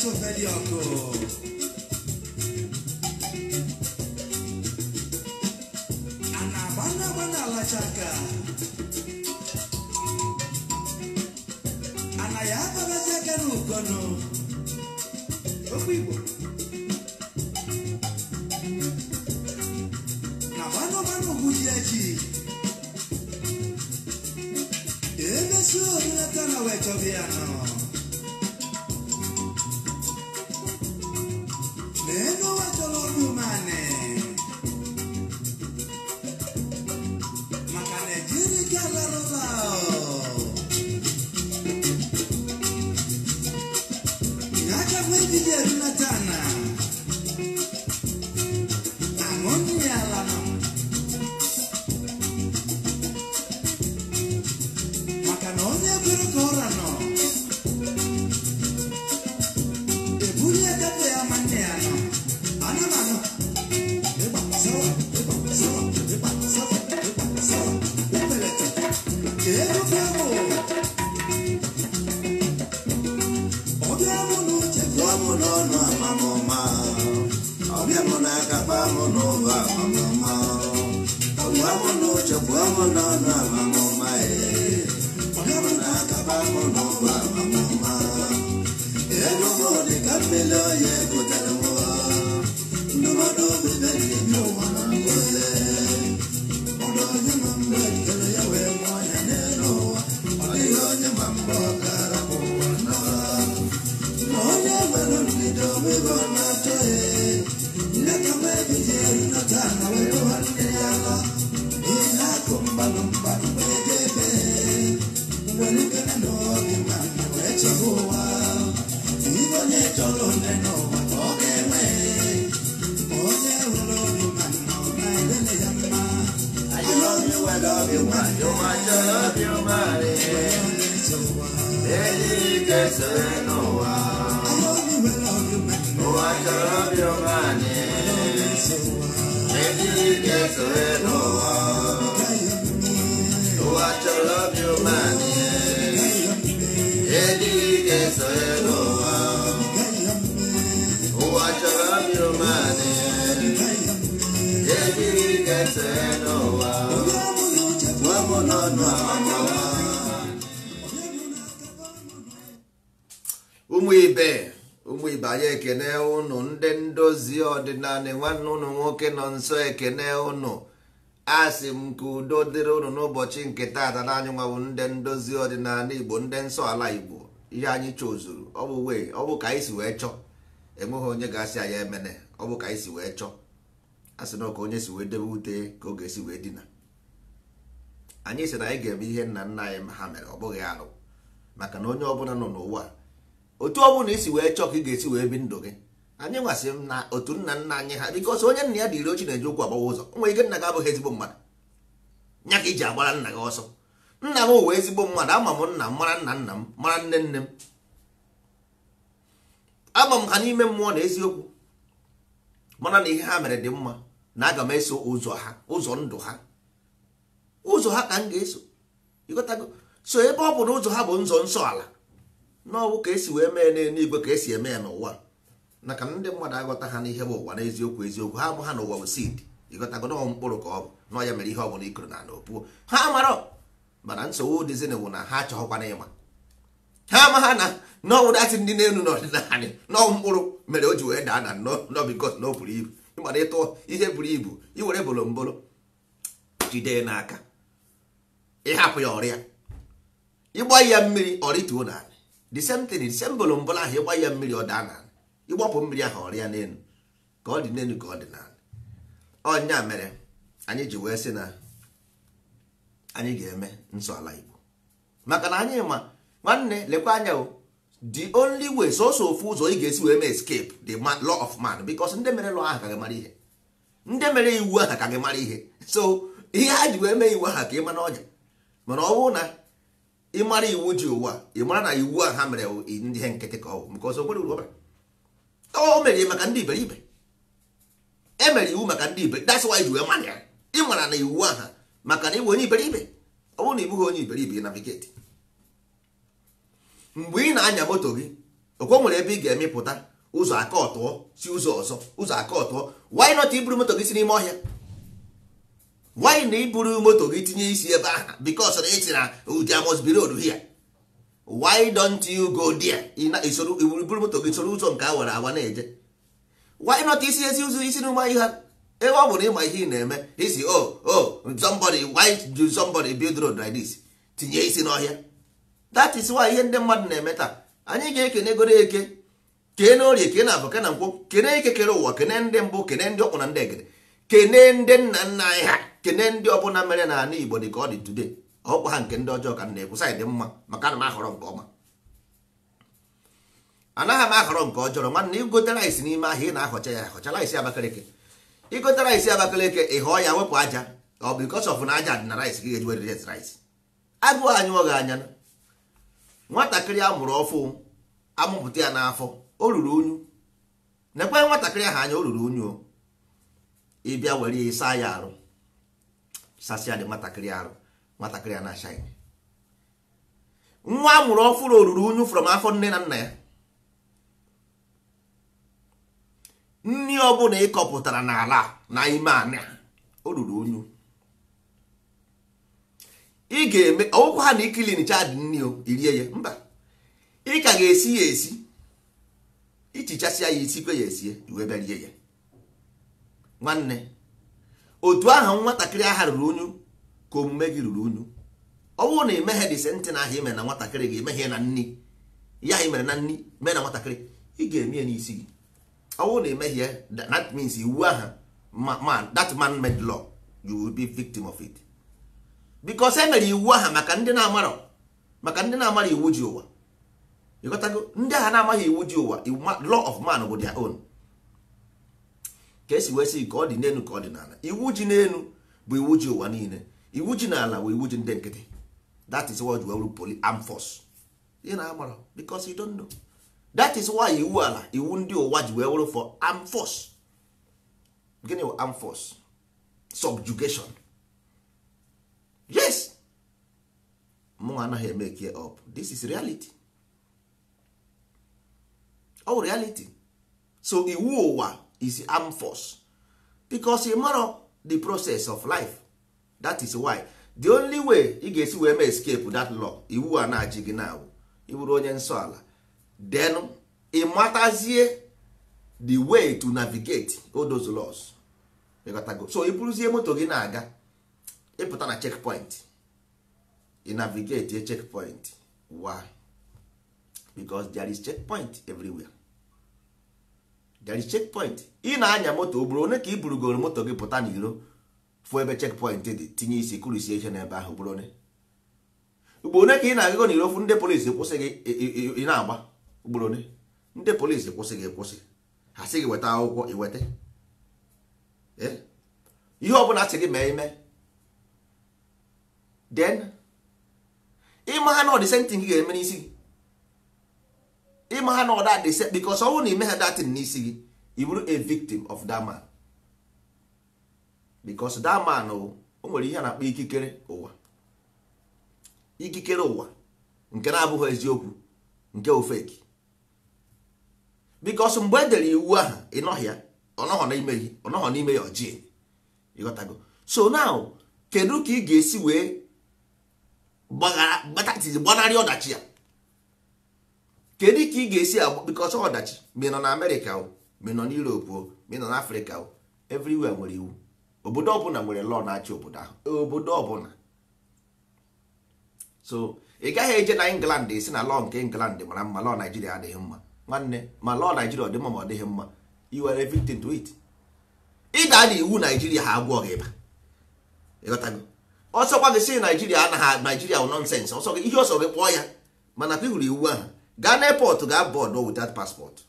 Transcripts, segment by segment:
Na-alacha ofe dị ọkụ. A na-agba na-agba na-alacha aka. A na ya ababazi aka n'ukono. Okwu Igbo. Na gbanụ gbanụ ugwu ji eji. Emesi orinata na wee chọba ya nọ. N'elu ụwa chọrọ obi umeanị. Maka na ejiri ike alarụla. Nye aka nwa ejiji erunata na. Aṅụ nne ya ala nọ. Maka na onye kwere ka ụra nọ. Ebuli edepe ya ma nne ya nọ. Ana m anụ. Ịgba sawa, ịgba sawa, ịgba sawa, ịgba sawa, epelete. Ka ego bịa mụ. Ọ bịa mụ n'uche, Gụọ mụ n'ọnụ amamụma, ọbịa mụ n'aka kpaa mụ n'ụwa amamụma, gụọ mụ n'uche gụọ mụ n'ọnụ amamụma, ee, ọbịa mụ n'aka kpaa mụ n'ụwa amamụma, ego mụ dị ka mmiri oyi egotere mụ, ndụmọdụ obi na-ebi ụwa na ngozi, ọdụ onye ma mgbe ekele ya wee mụọ ya n'elu ụwa, ọ dịghị onye ma mgbe ọ gara bụ ụwa nọ. Na onye nwere mbido omego na-achọ ya nne ka nwa ejiji erunata na wee lụwa nne ya lọ ihe akụ mgbanụ mgbanụ wee jebe nwere ikene na obi ma nna wee chọba ụwa ihe onye chọrọ nne n'ụwa ka ọ ga-enwe onye nwere obi ma nna ọ na-elele ya mma. I love you, I love you, man. You want to love you, man. Onye eze ụwa. Ejiri ike soro n'ụwa. I love you, I love you, man. Ụwa chọrọ obi umeanị. Onye eze ụwa. Ejiri ike soro n'ụwa. Ụwa chọrọ obi umeanị. Ejiri ike soro n'ụwa. Ụwa chọrọ obi umeanị. Ejiri ike soro n'ụwa. Gụọ mụ n'ọnụ amamụma. Ụmụ ibe, ụmụ ibe, anyị ekene ụnụ ndị ndozi ọdịnala. Nwanne ụnụ nwoke nọ nso ekene ụnụ. Asị m ka udo dịrị ụnụ n'ụbọchị nke taata. Na anyị nwabụ ndị ndozi ọdịnala Igbo, ndị nsọ ala Igbo. Ihe anyị chozuru ọ bụ wee ọ bụ ka anyị si wee chọọ. Enweghị onye ga-asị anyị emene. Ọ bụ ka anyị si wee chọọ. A sị na ọ ka onye si wee debe ute ka ọ ga-esi wee dina. Anyị sị na anyị ga-eme ihe nna nna anyị ha mere. Ọ bụghị alụ, maka na onye ọbụla nọ n'ụwa, otu ọbụla isi wee chọọ ka ị ga-esi wee bi ndụ gị. Anyị nwasị m na otu nna nna anyị ha, bikọs onye nna ya dịrị ochi na-eji ụkwụ agbawa ụzọ. Nwere ike nna gị abụghị ezigbo mmadụ, nya ka iji agbara nna gị ọsọ. Nna m wee ezigbo mmadụ. Ama m nna m, mara nna nna m, mara nne nne m. Ama m ha n'ime mmụọ na eziokwu, mana na ihe ha mere dị mma, na aga m eso ụzọ ha, ụzọ ndụ ha, ụzọ ha ka m ga-eso. Ịghọtago? So ebe ọ bụ na ụzọ ha bụ nzọ nsọ ala n'ọwụ ka esi wee mee n'eluigwe ka esi eme ya n'ụwa, maka na ndị mmadụ aghọta ha n'ihe bụ ụwa n'eziokwu. Eziokwu ha bụ ha n'ụwa bụ seed. Ịghọtago? Na ọ mkpụrụ ka ọ bụ na ọ ya mere ihe ọ bụla ikuru na ala opuo. Ha marọ, mana nsogbu dịzịnị bụ na ha achọghọkwana ịma. Ha ama ha na n'ọwụ datị ndị n'elu n'ọdịnala n'ọwụ mkpụrụ mere o ji wee daa na nọ, bikos na o buru ibu. Ịmara ịtụ ihe buru ibu, iwere bolombolo jide n'aka, ịhapụ ya ọrịa, ịgba ya mmiri ọrịtuo n'ala. The same thing, the same bolombolo ahụ, ịgba ya mmiri ọ daa n'ala, ịgbapụ mmiri ahụ ọrịa n'elu. Ka ọ dị n'elu ka ọ dị n'ala. Ọnya mere anyị ji wee sị na anyị ga-eme nsọ ala Igbo, maka na anyị ma. Nwanne, lekwa anya o, the only way, sọsọ ofu ụzọ ị ga-esi wee mee escape the law of man, because ndị mere law ahụ ka gị mara ihe, ndị mere iwu ahụ ka gị mara ihe. So ihe ha ji wee mee iwu ahụ ka ị mara ọnya. Mana ọ bụrụ na ị mara iwu ji ụwa, ị mara na iwu ahụ ha mere wụ ndị ihe nkịtị ka ọ bụ, because o nwere uru ọ bara. O mere maka ndị iberibe. E mere iwu maka ndị ibe. That's why ji wee mara ya. Ị mara na iwu ahụ maka na ịbụ onye iberibe. Ọ bụrụ na ị bụghị onye iberibe, ị navigate. Mgbe ị na-anya moto gị, Okwe nwere ebe ị ga-emepụta ụzọ aka ọtụọ si ụzọ ọzọ, ụzọ aka ọtụọ. Why not iburu moto gị si n'ime ọhịa? Why na iburu moto gị tinye isi ebe ahụ? Because na ị na there must be road here. Why don't you go there? Isoro iburu moto gị soro ụzọ nke a wara awa na-eje. Why not isi ezi ụzọ isi n'ụma ihe ebe ọ bụ na ịma ihe ị na-eme isi, oh somebody, why do somebody build road like this? Tinye isi n'ọhịa. That is why ihe ndị mmadụ na-eme taa. Anyị ga-ekene goro eke, kee na orie, kee na afọ, kee na nkwọ, kene eke kere ụwa, kene ndị mbụ, kene ndị ọkpụ na ndị egede, kene ndị nna nna anyị ha, kene ndị ọbụla mere na ala Igbo dị ka ọ dị today. Ọkwa ha nke ndị ọjọọ ka m na-ekwu saịdị mma, maka ana m ahọrọ nke ọma, anaghị m ahọrọ nke ọjọọ. Nwanne, igote rice n'ime ahịa, ị na-ahọcha ya ahọcha. Rice Abakaliki, igote rice Abakaliki, ị họọ ya, wepụ aja. Ọ bụ because of na aja dị na rice ka ị ga-eji were reject rice. Agụụ anyụọ gị anya. Nwatakịrị a mụrụ ọfụ, amụpụta ya n'afọ, o ruru unyu. Nekwe nwatakịrị ahụ anya, o ruru unyu. O ịbịa were ya saa ya arụ, sasịa dị nwatakịrị arụ, nwatakịrị a na-ashine. Nwa a mụrụ ọfụrụ o ruru unyu from afọ nne na nna ya. Nri ọbụla ị kọpụtara n'ala na ime anị o ruru unyu. Ị ga-eme ọgwụkwọ ha na ikilin chadị nri o irie ya mba, ị ka ga-esi ya esi, ichichasịa ya, isikwe ya esie, iwe bịa rie ya. Nwanne, otu ahụ nwatakịrị aha ruru unyu ka omume gị ruru unyu. Ọ bụrụ na imeghe dị sentị na ahụ ime na nwatakịrị ga-emeghe na nni ya i mere na nni mee na nwatakịrị, ị ga-eme ya n'isi gị. Ọ bụrụ na imehie, that means iwu ahụ man, that man made law, you will be victim of it. Because e mere iwu ahụ maka ndị na-amarọ, maka ndị na-amara iwu ji ụwa. Ịghọtago? Ndị agha na-amaghị iwu ji ụwa, law of man bụ their own. Ka esi wee sị ka ọ dị n'elu ka ọ dị n'ala. Iwu ji n'elu bụ iwu ji ụwa niile, iwu ji n'ala bụ iwu ji ndị nkịtị. That is what we poly armed force. Ị na-amara because you don't know. That is why iwu ala, iwu ndị ụwa ji wee wụrụ for armed force. Gịnị bụ armed force? Subjugation. Yes, mụ anaghị eme care up. This is reality. Oh, reality. So iwu ụwa is armed force because ị mara the process of life. That is why the only way ị ga-esi wee mee escape that law, iwu a na-achị gị na ị bụrụ onye nsọ ala, then ị matazie the way to navigate all those laws. Ịghọtago? So ị bụrụzie moto gị na-aga, ịpụta na checkpoint, ị navigate a checkpoint. Why? Because there is checkpoint everywhere. There is checkpoint. Ị na-anya moto ugboro one ka ị burugoro moto gị pụta n'iro fụ ebe checkpoint dị, tinye isi kụrisie ihe n'ebe ahụ. Ugboro one, ugboro one ka ị na-agago n'iro fụ ndị polisi kwụsị gị, ị na-agba. Ugboro one ndị polisi kwụsị gị, kwụsị ha sị gị weta akwụkwọ, iweta ihe ọbụla sị gị mee ime. Then ịma ha na ọ dị same thing gị ga-eme n'isi gị. Ịma ha na ọ da dị same, because ọ bụrụ na ime ha datin n'isi gị, ị bụrụ a victim of that man. Because that man o nwere ihe a na-akpọ ikikere ụwa, ikikere ụwa nke na-abụghị eziokwu, nke ofeki. Because mgbe e dere iwu ahụ, ị nọghị ya, ọ nọghọ n'ime gị, ọ nọghọ n'ime ya ọjị. Ịghọtago? So now kedu ka ị ga-esi wee gbanarị ọdachi ya? Kedu ka ị ga-esi agba? Because ọdachi ma ị nọ na Amerịka o, ma ị nọ na Europe o, ma ị nọ na Afrịka o, everywhere nwere iwu. Obodo ọbụla nwere law na-achị obodo ahụ, obodo ọbụla. So ị gaghị eje na England esi na law nke England mara mma, law Nigeria adịghị mma. Nwanne, ma law Nigeria ọ dị mma ma ọ dịghị mma, you are a victim to it. Ịda na iwu Nigeria ha agwọ gị ịba. Ịghọtago? Ọsọkwa gị si Nigeria anaghị, Nigeria wụ nonsense, ọsọ gị ihe ọsọ gị kpọọ ya, mana ka ị hụrụ iwu ahụ, gaa na airport, gaa bọọdụ without passport.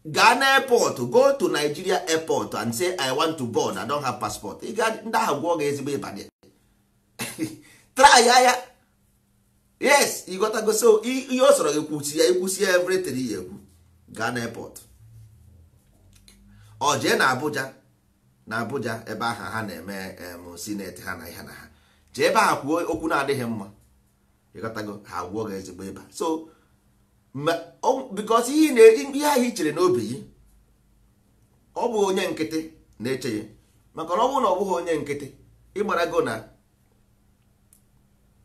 Gaa na airport, go to Nigeria airport and say I want to board, I don't have passport. Ị ga ndị ahụ gwọọ gị ezigbo ịba dị. Try ya ya. Yes, ịghọtago? So ihe ọ sọrọ gị kwusi ya, ikwusi ya everything ya ekwu. Gaa na airport, ọ jee na Abuja, na Abuja ebe ahụ ha na-eme senate ha na ihe na ha, jee ebe ahụ kwuo okwu na-adịghị mma. Ịghọtago? Ha gwụọ gị ezigbo ịba. So Because ihe ahụ i chere n'obi gị, ọ bụ onye nkịtị na-eche ya. Maka na ọ bụrụ na ọ bụghị onye nkịtị, ịgbarago na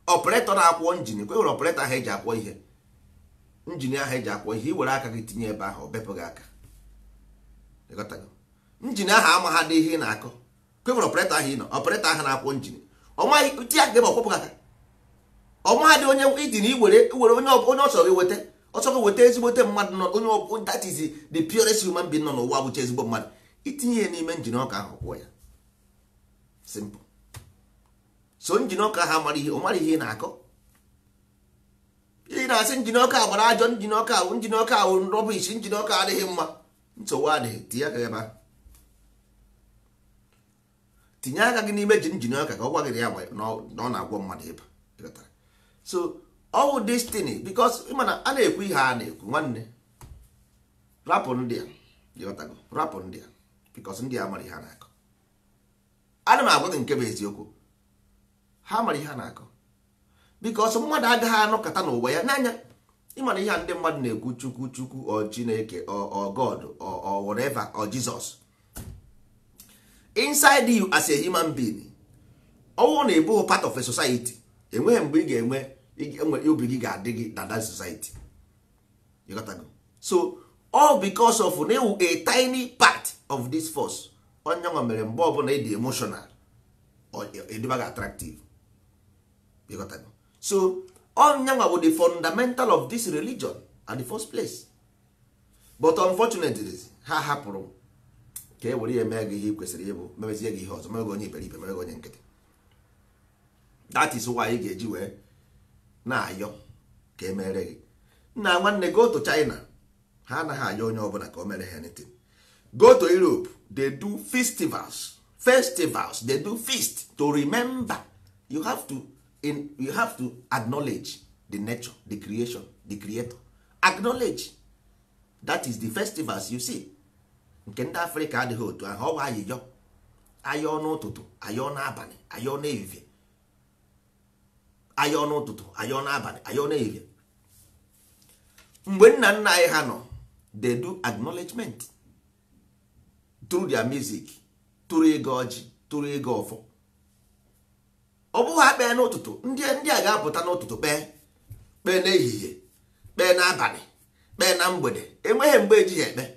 operator na-akwọ engine, kwe nwere operator ahụ eji akwọ ihe, engine ahụ eji akwọ ihe, i were aka gị tinye ebe ahụ, ọ bepụ gị aka. Ịghọtago? Engine ahụ amagha dị ihe ị na-akọ. Kwe nwere operator ahụ ị nọ, operator ahụ na-akwọ engine, ọ maghị tinye aka gị ebe ọkwọpụ gị aka. Ọ maghị onye ịdị na iwere iwere onye onye ọsọ gị weta, ọsọ gị weta ezigbote mmadụ nọ, onye that is the purest human being nọ n'ụwa, bụcha ezigbo mmadụ, itinye ya n'ime engine ọka ahụ, kwụọ ya. Simple. So engine ọka ahụ amara ihe, ọ mara ihe ị na-akọ. Ị na-asị engine ọka gbara ajọ, engine ọka ahụ, engine ọka ahụ rubbish, engine ọka adịghị mma. Nsogbu adịghị, tinye aka gị ebe ahụ, tinye aka gị n'ime ji engine ọka ka ọ gwa gị ya na ọ na-agwọ mmadụ ịba. Ịghọtara? So all destiny, because ịma na a na-ekwu ihe a na-ekwu, nwanne, rapụ ndị a. Ịghọtago? Rapụ ndị a, because ndị a mara ihe a na-akọ. Ana m agwa gị nke bụ eziokwu, ha mara ihe a na-akọ, because mmadụ agaghị anọkọta n'ụwa ya n'anya. Ịmana ihe a ndị mmadụ na-ekwu, Chukwu, Chukwu, ọ Chineke, ọ God, ọ whatever, ọ Jesus inside you as a human being, ọnwụ na ịbụghị part of a society, enweghị mgbe ị ga-enwe obi gị ga-adị gị na that society. You got go. So all because of na ịwụ a tiny part of this force, onye nwa mere mgbe ọbụla ị dị emotional, ịdịba gị attractive. You got go. So onye nwa bụ the fundamental of this religion at the first place, but unfortunately ha hapụrụ ka e were ya mee gị ihe ị kwesịrị ịbụ, memezie gị ihe ọzọ, mere gị onye iberibe, mere gị onye nkịtị. That is why ị ga-eji wee na-ayọ ka e mere gị. Nna, nwanne, go to China, ha anaghị ayọ onye ọbụla ka o mere ha anything. Go to Europe, they do festivals, festivals, they do feast to remember. You have to acknowledge the nature, the creation, the creator. Acknowledge. That is the festivals you see. Nke ndị Afrịka adịghị otu ahụ. Ọ bụ ayịyọ, ayọ n'ụtụtụ, ayọ n'abalị, ayọ n'ehihie, ayọ n'ụtụtụ, ayọ n'abalị, ayọ n'ehihie. Mgbe nna nna anyị ha nọ, they do acknowledgement through their music, tụrụ ego ọjị, tụrụ ego ọfọ. Ọ bụghị ha kpee n'ụtụtụ, ndị a ga-apụta n'ụtụtụ kpee, kpee n'ehihie, kpee n'abalị, kpee na mgbede. Enweghị mgbe ejighị ekpe.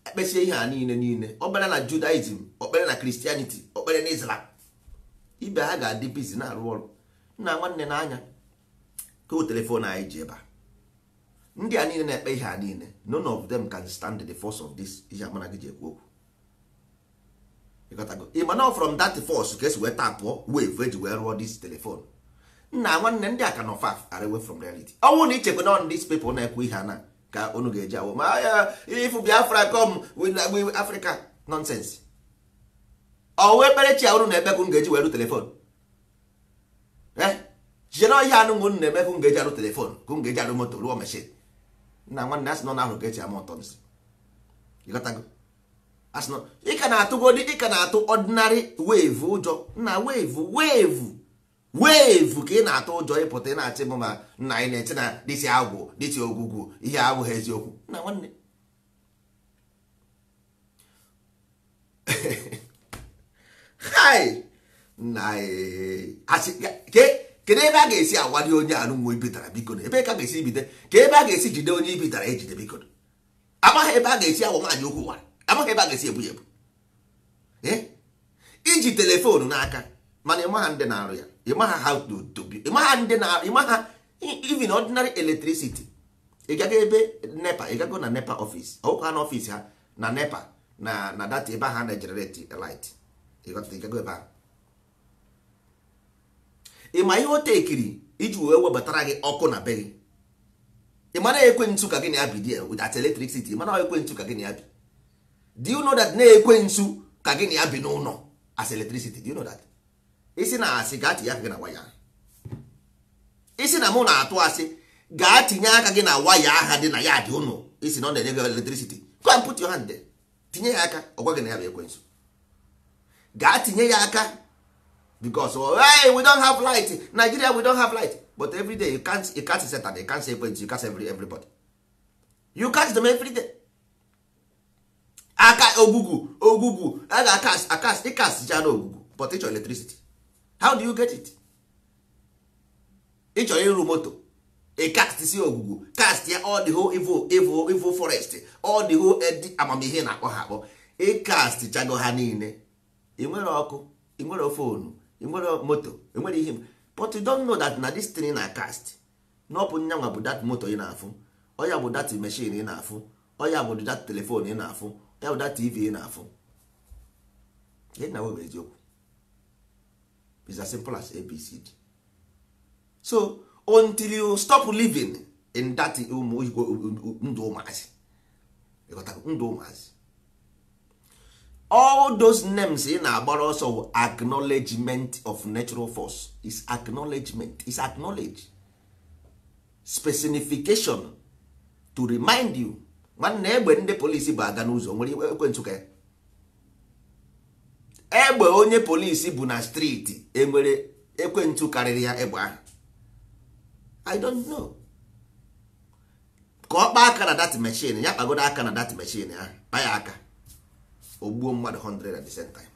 Ekpesie ihe a niile niile, ọkpere na Judaism, okpere na Christianity, okpere na Islam, ibe ha ga-adị busy na-arụ ọrụ. Nna, nwanne, n'anya ka o telephone anyị ji ebe a, ndị a niile na-ekpe ihe a niile, none of them can stand the force of this ihe amana gị ji ekwu okwu. Ịghọtago? Ị ma na from that force ka esi wee tapụọ wave eji wee rụọ this telephone. Nna, nwanne, ndị a ka nọ far away from reality. Ọ bụrụ na ichekwa na these people na-ekwu ihe a na ka unu ga-eji awụ ma ya, if Biafra come with Africa, nonsense. Ọwụ ekpere chi a unu na-ekpe ka unu ga-eji wee rụ telephone? Jere ihe anụ unu na-eme ka unu ga-eji arụ telephone, ka unu ga-eji arụ moto, rụọ machine? Nna, nwanne, asị nọ na ahụ ka eji ama ụtọ nsị. Ịghọtago? Asị nọ ị ka na-atụgodi, ị ka na-atụ ordinary wave ụjọ. Nna, wave, wave, wave ka ị na-atụ ụjọ, ịpụta ị na-achị m. Ma nna, anyị na-eche na dịsị agwụ, dịsị ogwugwu, ihe abụghị eziokwu. Nna, nwanne, hai, nna, asị kedu ebe a ga-esi awali onye anụ nwe ibitara? Biko, ebe ka a ga-esi ibite, ka ebe a ga-esi jide onye ibitara ejide? Biko, amaghị ebe a ga-esi awọ nwaanyị okwu wara, amaghị ebe a ga-esi ebu ya ebu. Iji telephone n'aka, mana ịmaha ndị na-arụ ya, ịmaha how to be, ịmaha ndị na ịmaha even ordinary electricity. Ị gago ebe NEPA, ị gago na NEPA office, ọkwa na office ha na NEPA na data ebe ha na-generate light. Ị gago ebe ahụ, ị ma ihe o tekiri iji wee webatara gị ọkụ na be gị? Ị mara ekwensu ka gị na ya bi there with that electricity? Ị mara ekwensu ka gị na ya bi? Do you know that na ekwensu ka gị na ya bi n'ụlọ as electricity? Do you know that? Isi na asị, gaa tinye aka gị na waya. Isi na mụ na-atụ asị, gaa tinye aka gị na waya aha dị na ya dị ụnụ. Isi na ọ na-enye gị electricity, go and put your hand there. Tinye ya aka, ọ gwa gị na ya bụ ekwensu. Gaa tinye ya aka, because, oh, hey, we don't have light, Nigeria, we don't have light. But every day you can't see Satan, you can't see ekwensu, you can't see everybody. You catch them every day. Aka ogugu ogugu a ga-akas akas ịkas ja na ogugu, but ị chọrọ electricity. How do you get it? Ị chọrọ ịrụ moto, ị cast si ogugu, cast ya all the whole evil, evil, evil forest, all the whole edi amamihe na-akpọ ha akpọ, ị cast chago ha niile. Ị nwere ọkụ, ị nwere phone, ị nwere moto, ị nwere ihe, but you don't know that na this thing na cast na ọ bụ nyanwa bụ that moto ị na-afụ, ọ ya bụ that machine ị na-afụ, ọ ya bụ that telephone ị na-afụ, ọ ya bụ that TV ị na-afụ. Ihe na bụ eziokwu is as simple as ABCD. So until you stop living in that ụmụ ndụ ụmụazị, ịghọtago? Ndụ ụmụazị, all those names ị na-agbara ọsọ bụ acknowledgement of natural force. Is acknowledgement, is acknowledge specification to remind you. Nwanne, egbe ndị polisi bụ aga n'ụzọ nwere ekwentị ka ya. Egbe onye polisi bụ na street enwere ekwentị karịrị ya egbe ahụ? I don't know. Ka ọ kpaa aka na that machine, ya kpagodo aka na that machine ahụ, kpa ya aka, o gbuo mmadụ 100 at the same time.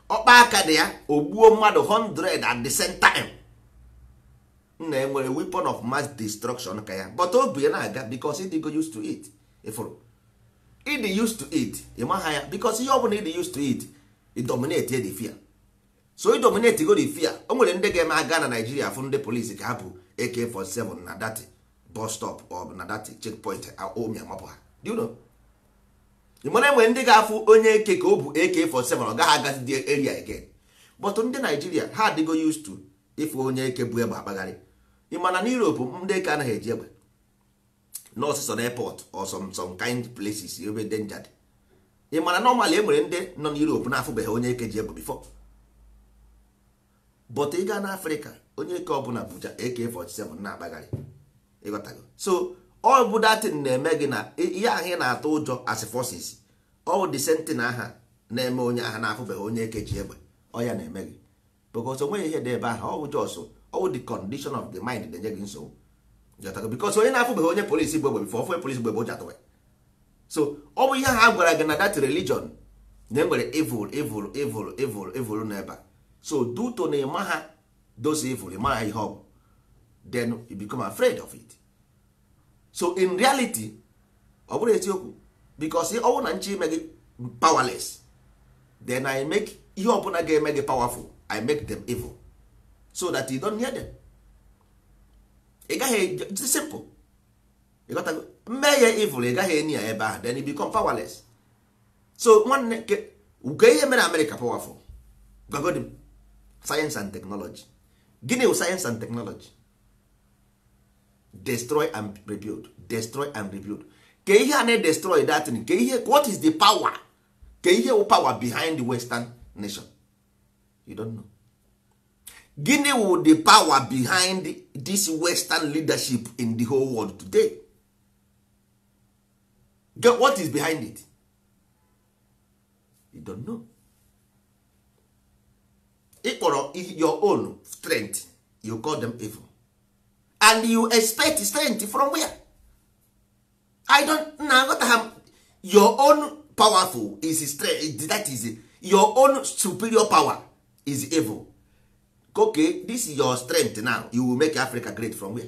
Ọkpa aka dị ya, o gbuo mmadụ 100 at the same time. Nna, enwere weapon of mass destruction ka ya? But obi ya na-aga because ịdịgo used to it. Ịfụrụ, ịdị used to it, ị maha ya, because ihe ọ bụla ịdị used to it, ị dominate the fear. So ị dominate go the fear. O nwere ndị ga-eme aga na Nigeria, fụ ndị polisi ka ha bụ AK47 na that bus stop or na that checkpoint, omi amapụ ha. Do you know? Ị mara enwere ndị ga-afụ onye eke ka o bụ AK47, ọ gaghị agazi the area again. But ndị Nigeria, ha adịgo used to ịfụ onye eke bụ egbe akpagharị. Ị mana na Europe, ndị eke anaghị eji egbe n'ọsịsọ na airport or some kind places ebe danger dị. Ị mana normally e nwere ndị nọ na Europe na-afụbeghị onye eke ji egbe before. But ị gaa n'Africa, onye eke ọbụla bụja AK47 na-akpagharị. Ịghọtago? So ọ bụ datin na-eme gị na ihe ahụ ị na-atụ ụjọ as forces. Ọ bụ the same thing aha na-eme onye ahụ na-afụbeghị onye eke ji egbe, ọ ya na-eme gị, because o nweghị ihe dị ebe ahụ. Ọ bụ just ọ bụ the condition of the mind na-enye gị nsogbu. Ịghọtago? Because onye na-afụbeghị onye polisi bụ egbe before, ofe polisi bụ egbe, ụjọ atụwe. So ọ bụ ihe ha gwara gị na that religion na enwere evil, evil, evil, evil, evil n'ebe a. So due to na ịma ha those evil, ịma ha ihe ọ bụ, then you become afraid of it. So in reality, ọ bụrụ eziokwu, because ọ bụrụ na nche ime gị powerless, then I make ihe ọbụla ga-eme gị powerful, I make them evil so that you don't hear them. Ị gaghị, it's simple. Ịghọtago? Mmee ya evil, ị gaghị enyi ya ebe ahụ, then you become powerless. So nwanne, ke ihe mere America powerful? Gwagodi m. Science and technology. Gịnị bụ science and technology? Destroy and rebuild, destroy and rebuild. Ke ihe a na-destroy that thing? Ke ihe, what is the power? Ke ihe wụ power behind the western nation? You don't know. Gịnị wụ the power behind this western leadership in the whole world today? What is behind it? You don't know. Ị kpọrọ your own strength, you call them evil, and you expect strength from where? I don't na aghọta ha. Your own powerful is strength, that is your own superior power is evil. Okay, this is your strength. Now you will make Africa great from where?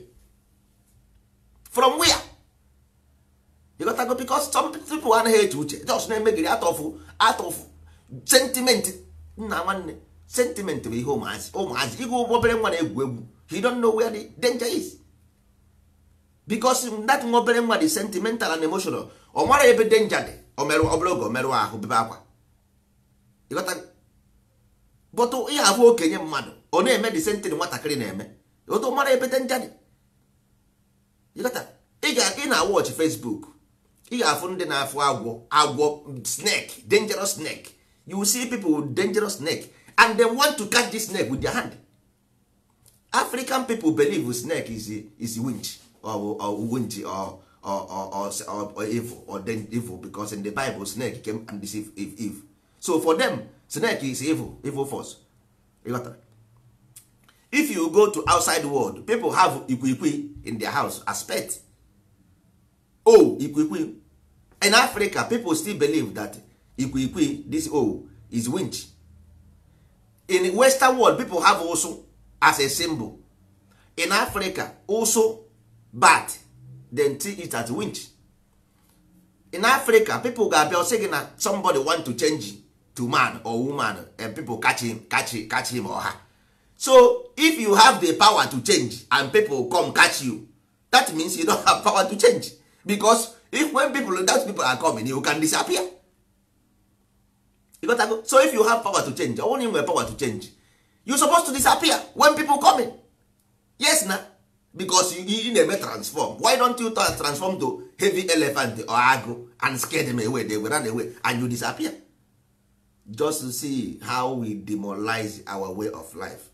From where? You got to go, because some people anaghị eche uche, just na-emegiri out of sentiment. Nna, nwanne, sentiment bụ ihe ụmụazị, ụmụazị ịgụ obere nwa na-egwu egwu. He don't know where the danger is, because that nwa obere nwa dị sentimental and emotional. Ọ mara ebe danger dị. O merụ obere oge, o merụ ahụ, bebe akwa. Ịghọta? But ihe abụ okenye mmadụ, ọ na-eme the same thing nwatakịrị na-eme. Otu mara ebe danger dị. Ịghọta? Ị ga ị na-watch Facebook, ị ga-afụ ndị na-afụ agwọ, agwọ, snake, dangerous snake. You will see people with dangerous snake and they want to catch this snake with their hand. African people believe snake is winch or winch or evil or then evil, because in the Bible snake came and deceive Eve. So for them, snake is evil, evil force. Ịghọtara? If you go to outside world, people have ikwiikwi in their house as pet. Oh, ikwiikwi. In Africa, people still believe that ikwiikwi, this owl, is winch. In western world, people have also as a symbol. In Africa, also bat, then see it as winch. In Africa, people ga-abịa sị gị na somebody want to change to man or woman, and people catch him, catch him or her. So if you have the power to change and people come catch you, that means you don't have power to change. Because if when people, that people are coming, you can disappear. You got to go. So if you have power to change, only nwere power to change, you supposed to disappear when people coming. Yes na, because you na-eme transform. Why don't you transform to heavy elephant or agụ and scare them away? They will run away and you disappear. Just to see how we demoralize our way of life.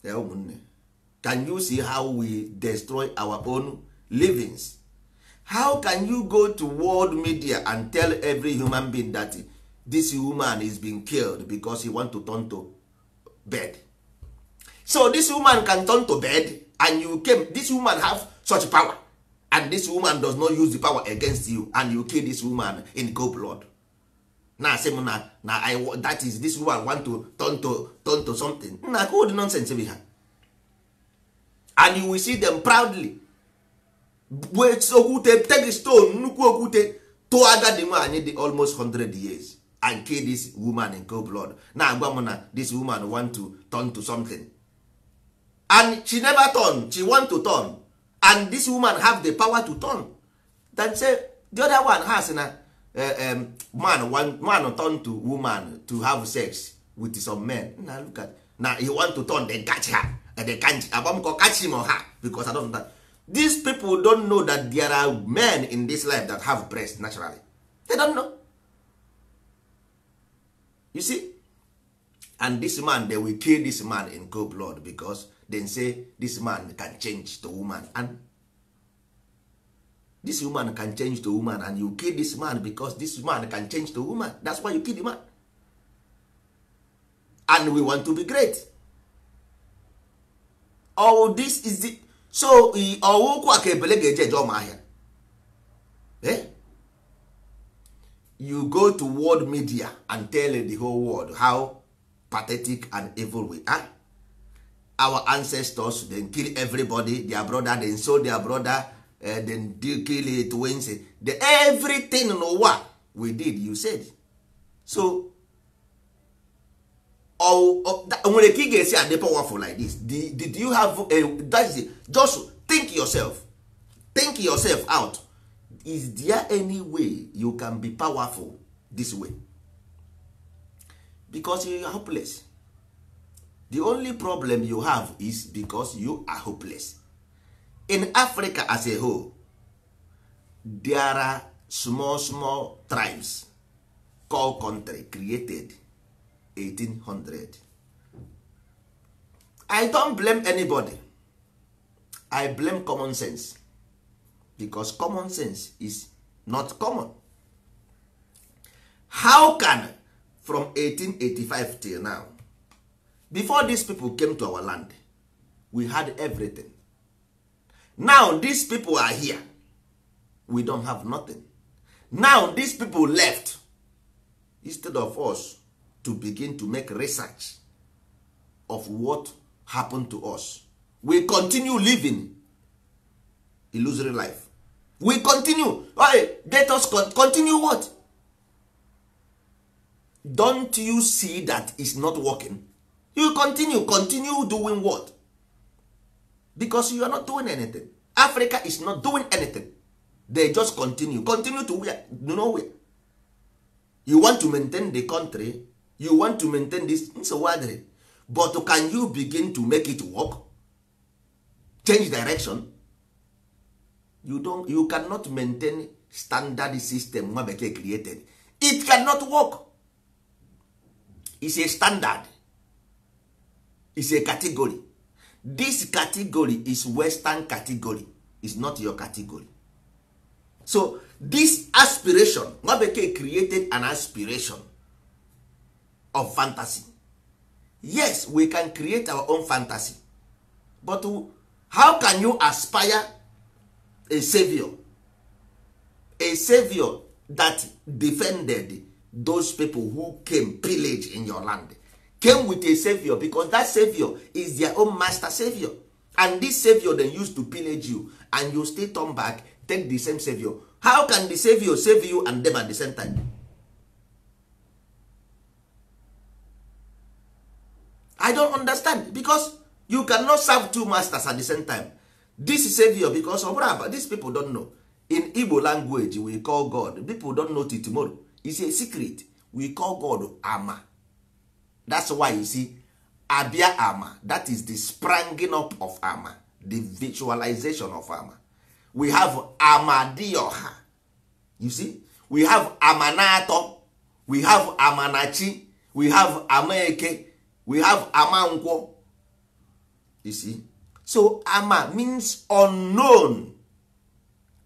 Ụmụnne, can you see how we destroy our own livings? How can you go to world media and tell every human being that this woman is being killed because he want to turn to bed? So this woman can turn to bed, and you came, this woman have such power, and this woman does not use the power against you, and you kill this woman in cold blood. Na say na na I, that is, this woman want to turn to something. Na ko the nonsense be ha. And you will see them proudly okwute, take stone, nnukwu okwute, tụọ agadi nwaanyị dị almost 100 years and kill this woman in cold blood. Na agwa m na this woman want to turn to something, and she never turn. She want to turn, and this woman have the power to turn. Then say the other one has na man want, man turn to woman to have sex with some men. Na look at now, he want to turn, they catch her and they can't abamko catch him or her, because I don't know. These people don't know that there are men in this life that have breasts naturally. They don't know. You see? And this man, they will kill this man in cold blood because they say this man can change to woman, and this woman can change to woman, and you kill this man because this man can change to woman. That's why you kill the man. And we want to be great. Oh, this is the so ọwụkwụ a ka ebele ga-eje eje ọma ahịa. Eh? You go to world media and tell the whole world how pathetic and evil we are. Our ancestors, they kill everybody, their brother, they sold their brother, then they kill the twins, the everything n'ụwa we did, you said. So nwere ka ị ga-esi adị powerful like this? Did you have a, that is it. Just think yourself, think yourself out. Is there any way you can be powerful this way? Because you are hopeless. The only problem you have is because you are hopeless. In Africa as a whole, there are small small tribes called country created 1800. I don't blame anybody. I blame common sense, because common sense is not common. How can from 1885 till now, before these people came to our land, we had everything. Now these people are here, we don't have nothing. Now these people left, instead of us to begin to make research of what happened to us, we continue living illusory life. We continue. Hey, let us continue what? Don't you see that it's not working? You continue doing what? Because you are not doing anything. Africa is not doing anything. They just continue to where? Nowhere. You want to maintain the country, you want to maintain this, but can you begin to make it work? Change direction? You don't, you cannot maintain standard system nwa bekee created. It cannot work. It's a standard. It's a category. This category is western category. It's not your category. So this aspiration, nwa bekee created an aspiration of fantasy. Yes, we can create our own fantasy, but how can you aspire a savior, a savior that defended those people who came pillage in your land, came with a savior, because that savior is their own master savior, and this savior then used to pillage you, and you still turn back, take the same savior. How can the savior save you and them at the same time? I don't understand, because you cannot serve two masters at the same time. This savior, because these people don't know. In Igbo language we call God, people don't know till tomorrow. It's a secret. We call God Ama. That's why you see Abia Ama. That is the spranging up of Ama, the visualization of Ama. We have Amadioha. You see, we have Amanato, we have Amanachi, we have Amaeke, we have Amankwo. You see, so Ama means unknown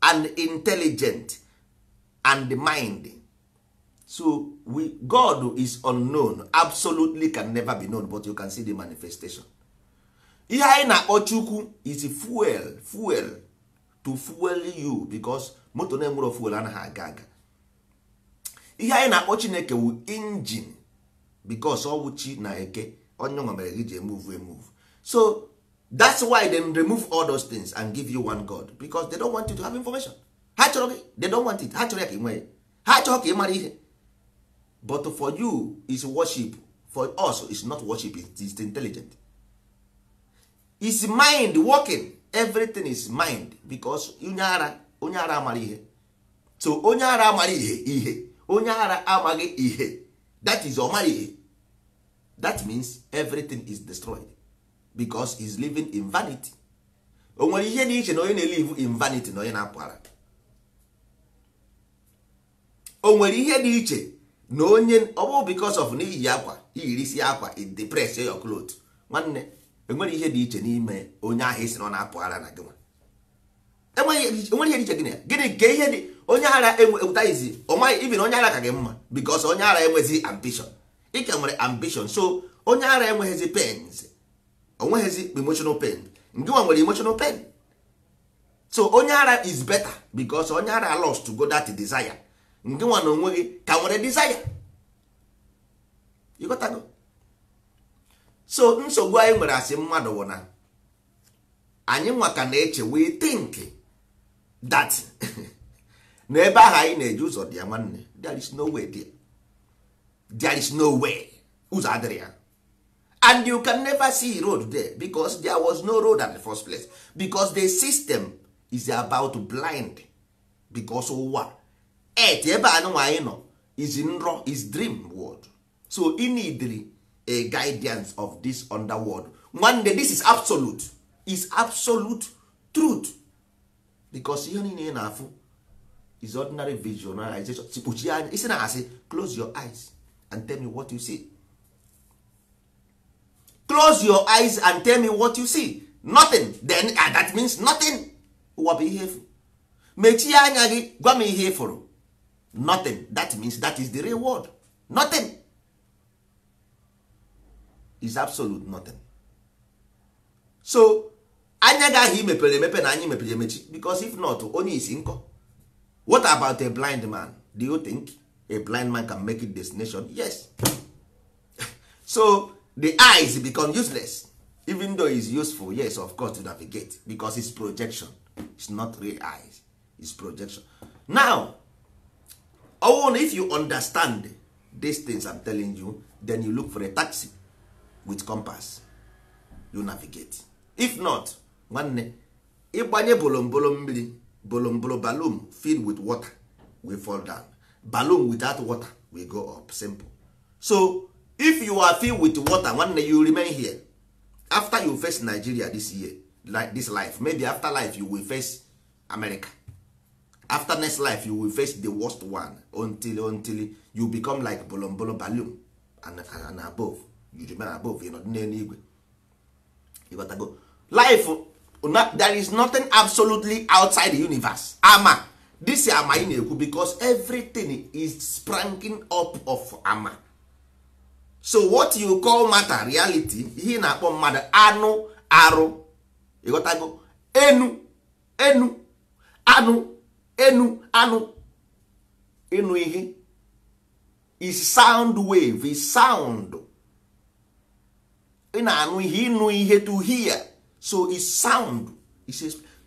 and intelligent and the mind. So we, God is unknown, absolutely can never be known, but you can see the manifestation. Ihe anyị na-akpọ Chukwu is fuel, fuel to fuel you, because moto na-enwero fuel anaghị aga aga. Ihe anyị na-akpọ Chineke wu engine, because ọ wụ chi na eke onye nwa mere gị ji emove emove. So that's why they remove all those things and give you one God, because they don't want you to have information. Ha chọrọ gị, they don't want it. Ha chọrọ ya ka ị nwee, ha chọrọ ka ị mara ihe. But for you is worship, for us is not worship, it is intelligent. Is mind working, everything is mind, because onye ara amara ihe. So onye ara amara ihe, ihe onye ara amaghị ihe, that is ọmara ihe. That means everything is destroyed, because he's living in vanity. O nwere ihe dị iche na onye na-elive in vanity na onye na-apụ ara. O nwere ihe dị iche na onye ọ bụ because of na iyi akwa, iyirisi akwa, it depress your cloth. Nwanne, enwere ihe dị iche n'ime onye ahụ isi na ọ na-apụ ara na gị nwa. Enwere ihe dị iche gịnị gịnị ka ihe dị onye ara enwetaghịzi ọmaghị, even onye ara ka gị mma, because onye ara enwezi ambition. Ị ka nwere ambition, so onye ara enweghịzi pains, onweghịzi emotional pain. Ngị nwa nwere emotional pain. So onye ara is better, because onye ara lost to go that desire. Ngị nwa na onwe gị ka nwere desire. You got to go. So nsogbu anyị nwere asị mmadụ wụ na anyị nwa ka na-eche, we think that na ebe ahụ anyị na-eje ụzọ dị ya. Nwanne, there is no way there. There is no way. Ụzọ adịrị ya. And you can never see road there, because there was no road at the first place, because the system is about blind. Because ụwa earth ebe anụnwa anyị nọ is nrọ, is dream world. So ị need a guidance of this underworld. One day this is absolute, is absolute truth, because ihe niile ị na-afụ is ordinary visualization. Kpuchie anya, isi na asị close your eyes and tell me what you see. Close your eyes and tell me what you see. Nothing. Then that means nothing. Ụwa bụ ihe efu. Mechie anya gị gwa m ihe ị fụrụ. Nothing. That means that is the real world. Nothing is absolute nothing. So anya gị ahụ imepere emepe na anyị mepere emechi, because if not, onye isi nkọ. What about a blind man? Do you think a blind man can make it destination? Yes. So the eyes become useless, even though it's useful, yes, of course, to navigate, because it's projection. It's not real eyes, it's projection. Now, if you understand these things I'm telling you, then you look for a taxi with compass, you navigate. If not, nwanne, ịgbanye bolombolo mmiri, bolombolo balloon filled with water will fall down. Balloon without water will go up. Simple. So if you are filled with water, nwanne, you remain here. After you face Nigeria this year, like this life, maybe after life you will face America. After next life you will face the worst one, until you become like bolombolo balloon and above. You remain above, you know, n'eluigwe. You gotta go. Life, there is nothing absolutely outside the universe. Ama. This is ama ị na-ekwu, because everything is springing up of ama. So what you call matter, reality, ihe ị na-akpọ mmadụ, anụ arụ, ịghọtago? Enu enu anụ enu anụ ịnụ ihe is sound wave, is sound. Ị na-anụ ihe, ịnụ ihe, to hear. So is sound.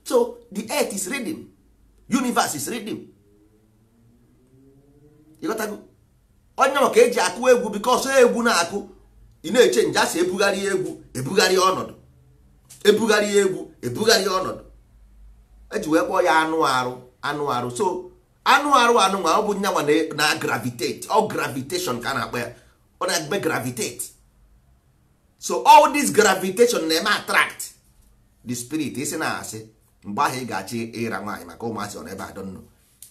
So the earth is rhythm, universe is rhythm. Ịghọtago? Onye maka eji akụ egwu, because egwu na-akụ, ị na-eche nje asị ebugharị egwu, ebugharị ọnọdụ, ebugharị egwu, ebugharị ọnọdụ, eji wee kpọọ ya anụ arụ, anụ arụ. So anụ arụ, anụ nwa, ọ bụ nyanwa na gravitate, ọ gravitation ka a na-akpọ ya, ọ na-eme gravitate. So all this gravitation na-eme attract the spirit. Isi na-asị mgbe ahụ ị ga-achị ịra nwaanyị maka ụmụasị ọ na ebe adọnnụ,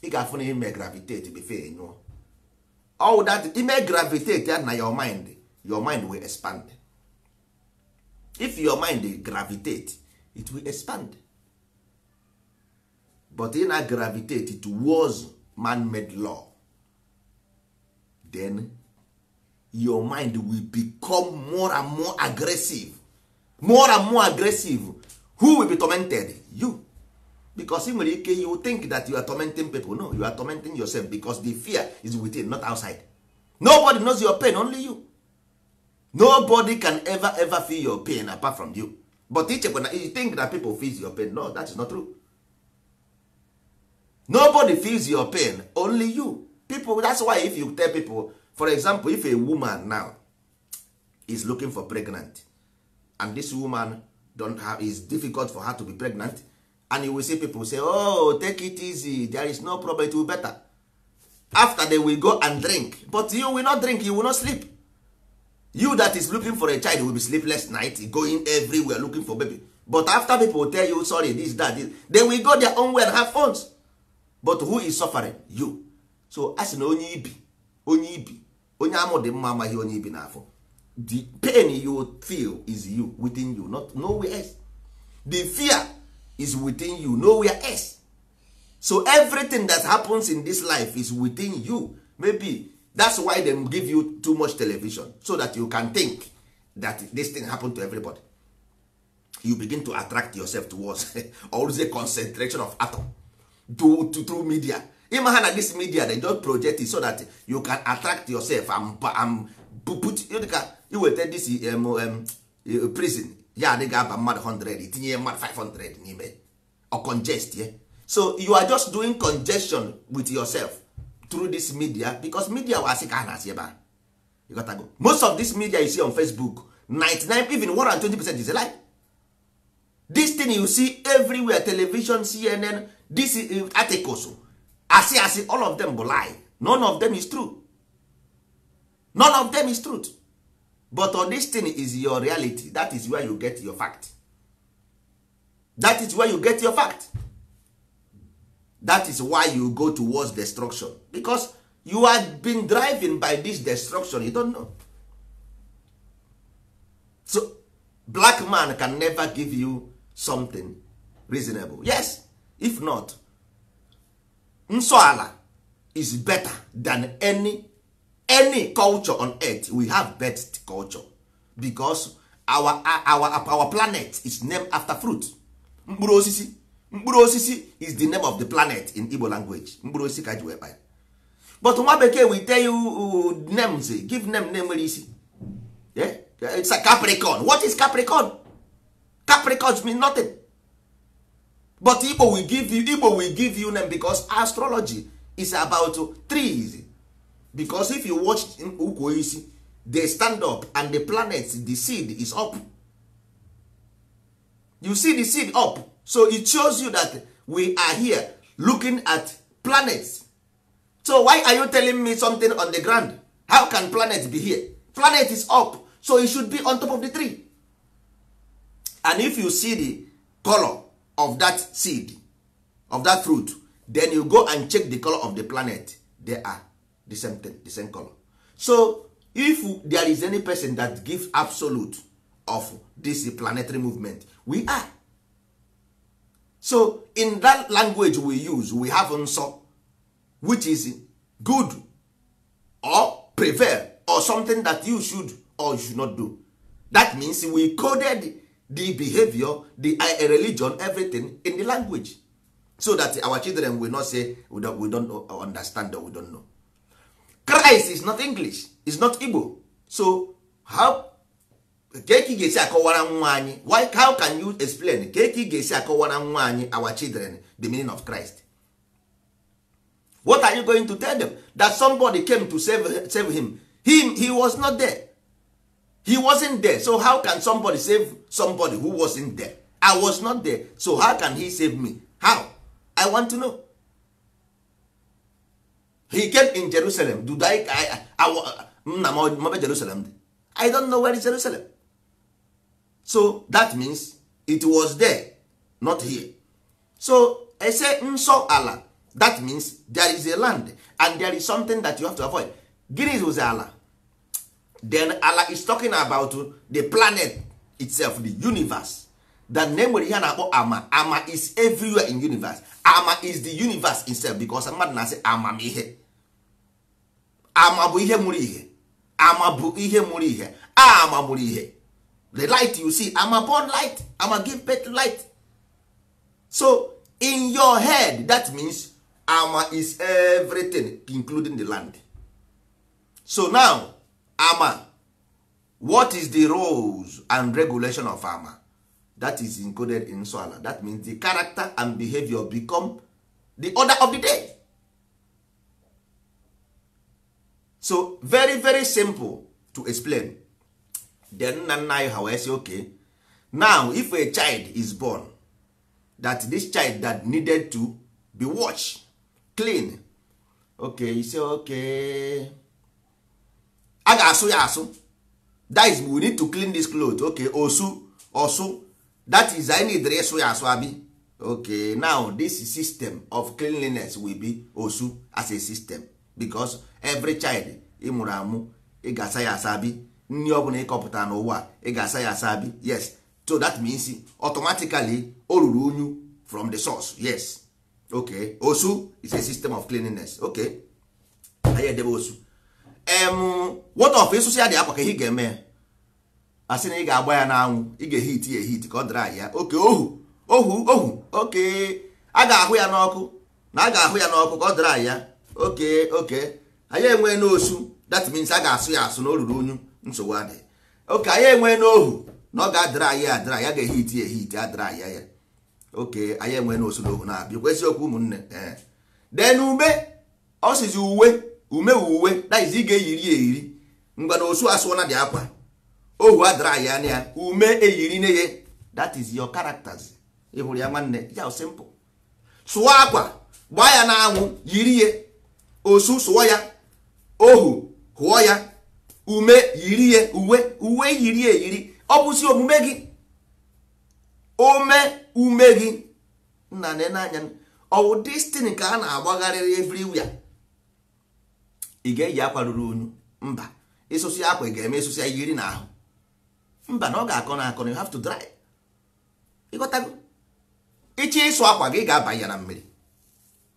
ị ga-afụ na ime gravitate before nyụọ. All that ime gravitate ya na your mind, your mind will expand. If your mind gravitate, it will expand. But ị na gravitate towards man-made law, then your mind will become more and more aggressive, more and more aggressive. Who will be tormented? You. Because ị nwere ike, you think that you are tormenting people. No, you are tormenting yourself, because the fear is within, not outside. Nobody knows your pain, only you. Nobody can ever ever feel your pain apart from you. But ichekwa na you think that people feel your pain. No, that is not true. Nobody feels your pain, only you. People, that's why if you tell people, for example, if a woman now is looking for pregnant, and this woman don't have, is difficult for her to be pregnant, and you will see people say, oh, take it easy, there is no problem, it will better. After, they will go and drink, but you will not drink, you will not sleep. You that is looking for a child will be sleepless night, going everywhere looking for baby. But after, people tell you sorry, this, that, this, they will go their own way and have phones. But who is suffering? You. So a sị na onye ibi, onye ibi, onye amụ dị mma amaghị onye ibi n'afọ. The pain you feel is you, within you, not nowhere else. The fear is within you, nowhere else. So everything that happens in this life is within you. Maybe that's why them give you too much television, so that you can think that this thing happen to everybody. You begin to attract yourself towards all the concentration of atom to through media. Ịma ha na this media, they just project it so that you can attract yourself and put dịka iweta this prison ya adịghị aba mmadụ 100, itinye mmadụ 500 n'ime or congest, yeah? So you are just doing congestion with yourself through this media, because media wa asị ka a na-asị ebe a. You got to go. Most of this media you see on Facebook, 99, even 120% is a lie. This thing you see everywhere, television, CNN, this articles, asị asị, all of them bụ lie. None of them is true. None of them is truth. But on this thing is your reality. That is where you get your fact. That is where you get your fact. That is why you go towards destruction, because you are been driving by this destruction. You don't know. So black man can never give you something reasonable. Yes, if not, nsọ ala is better than any culture on earth. We have best culture because our planet is named after fruit. Mkpụrụ osisi, mkpụrụ osisi is the name of the planet in Igbo language. Mkpụrụ osisi ka ji wee kpa ya. But nwa bekee will tell you names, give name na-enwere isi. Yeah? It's a Capricorn. What is Capricorn? Capricorn mean nothing. But Igbo will give you name because astrology is about trees. Because if you watch ukwu osisi, they stand up, and the planet, the seed is up. You see the seed up. So it shows you that we are here looking at planets. So why are you telling me something on the ground? How can planet be here? Planet is up, so it should be on top of the tree. And if you see the color of that seed, of that fruit, then you go and check the color of the planet, they are the same thing, the same color. So if there is any person that gives absolute of this planetary movement, we are. So in that language we use, we have nsọ, which is good or prevail. or something that you should or you should not do. That means we coded the behavior, the religion, everything in the language, so that our children will not say we don't understand or we don't know. Christ is not English, is not Igbo. So how ka ị ga-esi akọwara nwa anyị? Why, how can you explain? Ka ị ga-esi akọwara nwa anyị, our children, the meaning of Christ? What are you going to tell them? That somebody came to save him. He was not there, he wasn't there. So how can somebody save somebody who wasn't there? I was not there, so how can he save me? How? I want to know. He came in Jerusalem. Do I nna m mabe Jerusalem dị? I don't know where is Jerusalem. So that means it was there, not here. So I say nsọ ala. That means there is a land and there is something that you have to avoid. Gịnị is ala? Then ala is talking about the planet itself, the universe, that name nwere ihe a na-akpọ ama. Ama is everywhere in universe. Ama is the universe itself, because mmadụ na-asị amamihe. Ama bụ ihe mụrụ ihe. Ama bụ ihe mụrụ ihe. Ama mụrụ ihe. The light you see, ama born light. Ama give birth to light. So in your head, that means ama is everything, including the land. So now, ama, what is the rules and regulation of ama? That is encoded in nsọala. That means the character and behavior become the order of the day. So very, very simple to explain. Then nna nna anyị ha wee sị, okay, now if a child is born, that this child that needed to be washed clean, okay, you say, okay, a ga-asụ ya asụ. That is, we need to clean this cloth. Okay, osu osu. That is, I need ịsụ ya asụ abi. Okay, now this system of cleanliness will be osu as a system, because every child ị mụrụ amụ, ị ga-asa ya asa abi. Nri ọbụla ịkọpụta n'ụwa, ị ga-asa ya asa abi. Yes. So that means automatically o ruru unyu from the source. Yes. Okay, osu is a system of cleanliness. Okay, anyị edebe osu. What of ịsụsụ ya dị akwa? Ka ihe ị ga-eme ya, asị na ị ga-agba ya n'anwụ, ị ga-ehit ya ehit ka ọ dry ya. Okay, ohu ohu ohu. Okay, a ga-ahụ ya n'ọkụ na a ga-ahụ ya n'ọkụ ka ọ dry ya. Okay, anyị enwee n'osu. That means a ga-asụ ya asụ na o ruru unyu. Nsogbu adịghị. Okay, anyị enwee n'ohu na ọ ga-adry ya adry ya, ga-ehit ya ehit, adry ya ya. Okay, anyị enwee n'osu na ohu na-abịa. Eziokwu, ụmụnne. Ee. Then ume, ọ sizi uwe, ume, uwe. That is, ị ga-eyiri ya eyiri. Ngwa, na osu asụọna dị akwa, ohu adry ya na ya, ume eyiri ne ya. That is your characters. Ị hụrụ ya, nwanne ya? Simple. Sụọ akwa, gbaa ya n'anwụ, yiri ya. Osu sụọ ya, ohu hụọ ya, ume yiri ya. Uwe, uwe yiri ya eyiri. Ọ bụzi omume gị, ome ume gị nna n'anya. Ọwụ destin ka a na-agbagharịrị everywhere. Ị ga-eyi akwa ruru unyu? Mba. Ịsụsụ akwa, ị ga-eme ịsụsụ ya yiri n'ahụ? Mba, na ọ ga-akọ na akọ na you have to dry. Ịghọtago? Ịchọ ịsụ akwa gị, ị ga-aba ya na mmiri.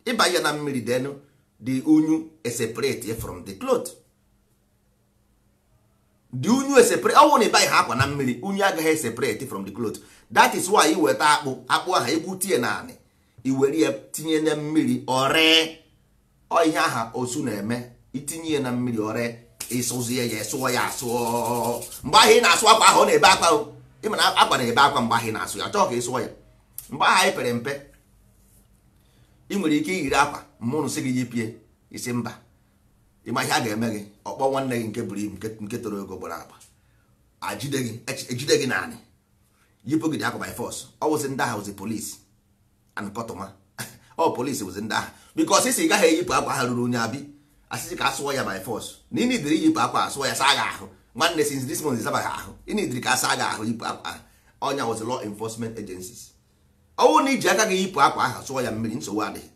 Ịba ya na mmiri, then the unyu separate from the cloth. The unyu separate. Ọ bụrụ na ịbaghị ha akwa na mmiri, unyu agaghị separate from the cloth. That is why iweta akpụ, akpụ ahụ egwutie na anị, iwere ya tinye na mmiri, ọree. Ọ ihe aha osu na-eme. Itinye ya na mmiri, ọree. Ịsụzie ya, sụọ ya asụọ. Mgbe ahụ ị na-asụ akwa ahụ, ọ na-ebe akwa o. Ịma na akwa na-ebe akwa mgbe ahụ ị na-asụ ya, chọọ ka ị sụọ ya. Mgbe ahụ anyị pere mpe, ị nwere ike iyiri akwa mmụrụ sị gị yipie isi mba. Ịma ihe a ga-eme gị? Ọkpọ nwanne gị nke buru ibu, nke toro ego, gbara agba, ajide gị, ejide gị naanị, yipụ gị dị akwa by force. Ọ wụzi ndị agha, wụzi police and kọtụma. Ọ police wụzi ndị agha, because isi ị gaghị eyipụ akwa ha ruru onye abi. Asịsị ka asụọ ya by force na ị nidiri iyipụ akwa, asụọ ya, saa gị ahụ. Nwanne, since this month ịsabaghị ahụ, ị nidiri ka asa gị ahụ, yipụ akwa ahụ. Ọnya wụzi law enforcement agencies. Ọ bụrụ na iji aka gị yipụ akwa ahụ, sụọ ya mmiri, nsogbu adịghị.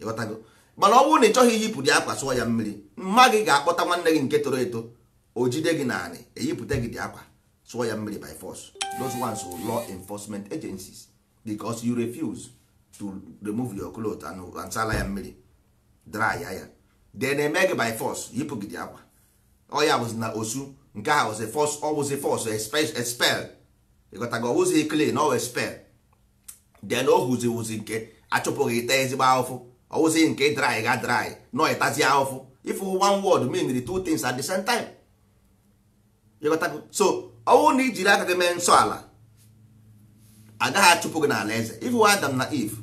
Ịghọtago? Mana ọ bụrụ na ị chọghị iyipụ dị akwa, sụọ ya mmiri, mma gị ga-akpọta nwanne gị nke toro eto, o jide gị naanị, eyipụta gị dị akwa, sụọ ya mmiri by force. Those ones were law enforcement agencies, because you refuse to remove your cloth and sala ya mmiri, dry ya ya, then eme gị by force yipụ gị dị akwa. Ọ ya bụzi na osu nke ahụ wụzi force, ọ wụzi force expel. Ịghọtago? Ọ wụzi clean, ọ expel. Then o huzi wuzi nke achụpụghị ịta ezigbo ahụfụ. Ọ wụzi nke dry ga dry nọ ịtazi ahụfụ. If one word mean two things at the same time. Ịghọtago? So ọwụ na ijiri aka gị mee nsọ ala, agaghị achụpụ gị n'ala eze. If Adam na Eve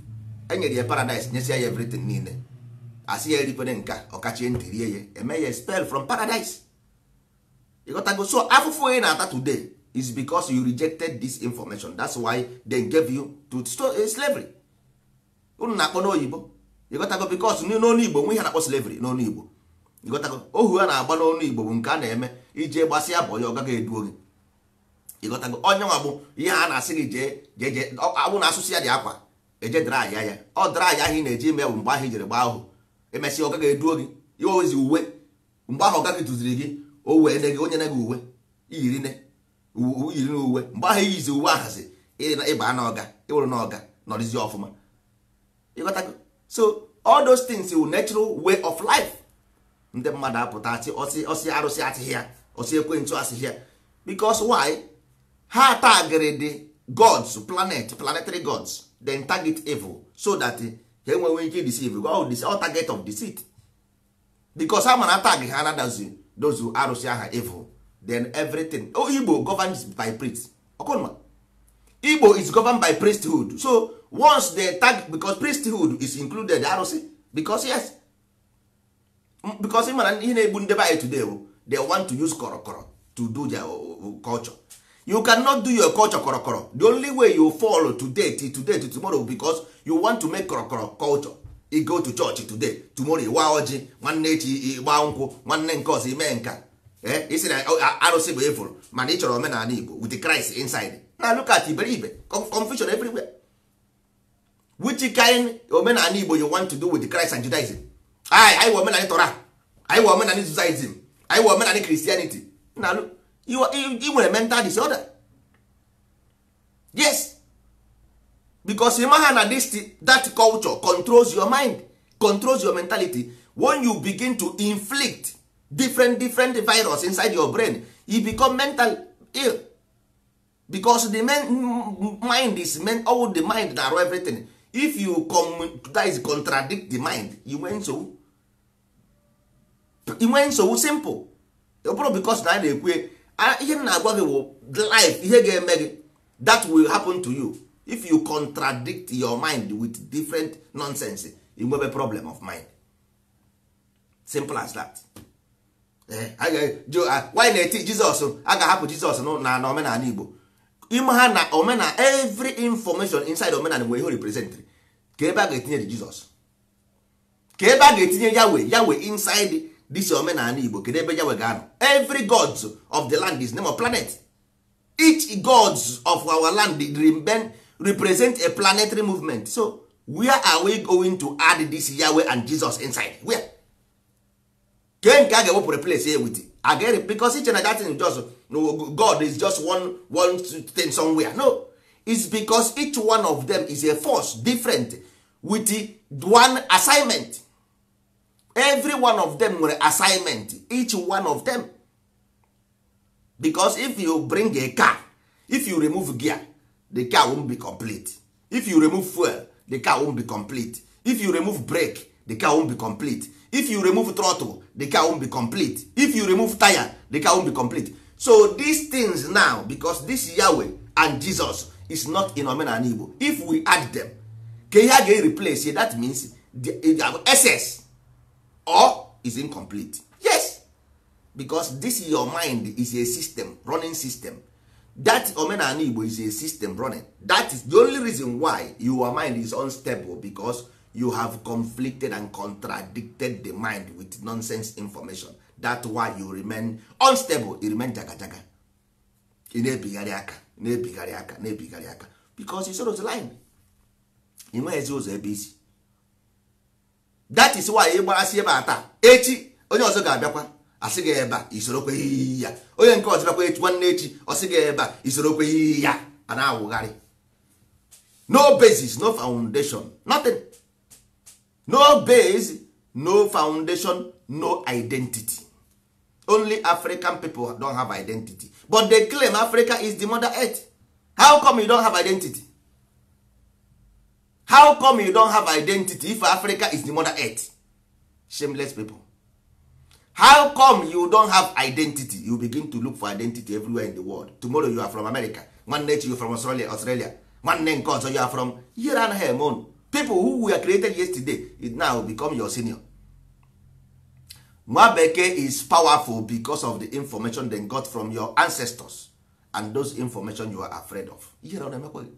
enyere ya paradise, nyesịa ya everything niile, asị ya eripere nka, ọkachie ntị rie ya, eme ya expel from paradise. Ịghọtago? So afụfụ ị na-ata today is because you rejected this information. That's why they gave you to slavery. Unu na-akpọ n'oyibo. Ịghọtago? Because n'ọnụ Igbo nwe ihe na-akpọ slavery n'ọnụ Igbo. Ịghọtago? Ohu a na-agba n'ọnụ Igbo bụ nke a na-eme ije gbasịa bọ ya, ọ gaghị eduo gị. Ịghọtago? Onye nwa bụ ihe a na-asị gị jee jee jee agbụ na asụsụ ya dị akwa eje dry ya ya ọ dry ahụ ị na-eji ime bụ mgbe ahụ ijere gbaa ahụ, emesịa ọ gaghị eduo gị. Iwe ozi uwe mgbe ahụ ọ gaghị tụziri gị, o wee ne gị onye na gị uwe iyiri ne yiri uwe mgbe ahụ iyizi uwe ahazi ịba na ọga ịwụrụ na ọga nọrịzi ọfụma. Ịghọtago? So all those things will natural way of life. Ndị mmadụ apụta asị ọsị ọsị arụsị asịghị ya, ọsị ekwentị asịghị ya. Because why? Ha tagịrị the gods, planet, planetary gods, then target evil so that ha enweghị ike deceive all this, all target of deceit. Because ha mana tag ha anadazi dozu arụsị aha evil, then everything. Oh, Igbo governs by priest. Okonma. Igbo is governed by priesthood. So once they tag, because priesthood is included arụsị, because yes, because ịmara ihe na-egbu ndị be anyị today bụ they want to use korokoro to do their culture. You cannot do your culture korokoro. The only way you fall today till today to tomorrow, because you want to make korokoro culture. You go to church today, tomorrow ịwa ọjị, nwanne echi ịgba nkwụ, nwanne nke ọzọ ime nka. Isi na arụsị bụ evil, mana ị chọrọ omenala Igbo with the Christ inside. Now look at iberibe, confusion everywhere. Which kind omenala Igbo you want to do with the Christ and Judaism? Anyị wụ omenala Torah, anyị wụ omenala Judaism, anyị wụ omenala Christianity. Now look, you nwere mental disorder. Yes, because you ma na this that culture controls your mind, controls your mentality. When you begin to inflict different different virus inside your brain, you become mental ill. Because the mind is meant, all the mind na-arụ everything. If you come, that is contradict the mind, you nwee nsogbu, you nwee nsogbu. Simple. Ọ bụrụ because na a na-ekwu ihe m na-agwa gị bụ life, ihe ga-eme gị, that will happen to you if you contradict your mind with different nonsense. You nwebe problem of mind. Simple as that. Why na-eti Jizọs a ga-ahapụ Jizọs na omenala Igbo? Ime ha na omenala, every information inside omenala nwere ihe represent. Ka ebe a ga-etinye Jizọs, ka ebe a ga-etinye Yahweh, Yahweh inside this omenala Igbo, kedu ebe Yahweh ga-anọ? Every gods of the land is name of planet. Each gods of our land represent a planetary movement. So where are we going to add this Yahweh and Jesus inside? Where? Ke nke a ga-ewepụ replace ya with again? Because each and that thing just no, God is just one thing somewhere. No, it's because each one of them is a force different with one assignment. Every one of them nwere assignment, each one of them. Because if you bring a car, if you remove gear, the car won't be complete. If you remove fuel, the car won't be complete. If you remove brake, the car won't be complete. If you remove throttle, the car won't be complete. If you remove tire, the car won't be complete. So these things now, because this Yahweh and Jesus is not in omenala Igbo, if we add them, ka ihe a ga-replace, that means the SS or is incomplete. Yes, because this your mind is a system running system. That omenala Igbo is a system running. That is the only reason why your mind is unstable, because you have conflicted and contradicted the mind with nonsense information. That's why you remain unstable. You remain jaga jaga. Ị na-ebigharị aka, na-ebigharị aka, na-ebigharị aka, because it's the line. Ị nweghịzi ụzọ ebe isi. That is why ị gbarasị ebe a taa, echi onye ọzọ ga-abịakwa asị gị ebe a isorokwe ya, onye nke ọzọ bịakwa echi, nwanne echi ọ sị gị ebe a isorokwe ya, a na-awụgharị. No basis, no foundation, nothing. No base, no foundation, no identity. Only African people don't have identity, but they claim Africa is the mother earth. How come you don't have identity? How come you don't have identity if Africa is the mother earth? Shameless people. How come you don't have identity? You begin to look for identity everywhere in the world. Tomorrow you are from America, nwanne echi you are from Australia, nwanne nke ọzọ you are from here. Anaghị eme unu. People who were created yesterday, it now become your senior. Nwa bekee is powerful because of the information they got from your ancestors, and those information you are afraid of. Ihere ọ na-emekwa gị?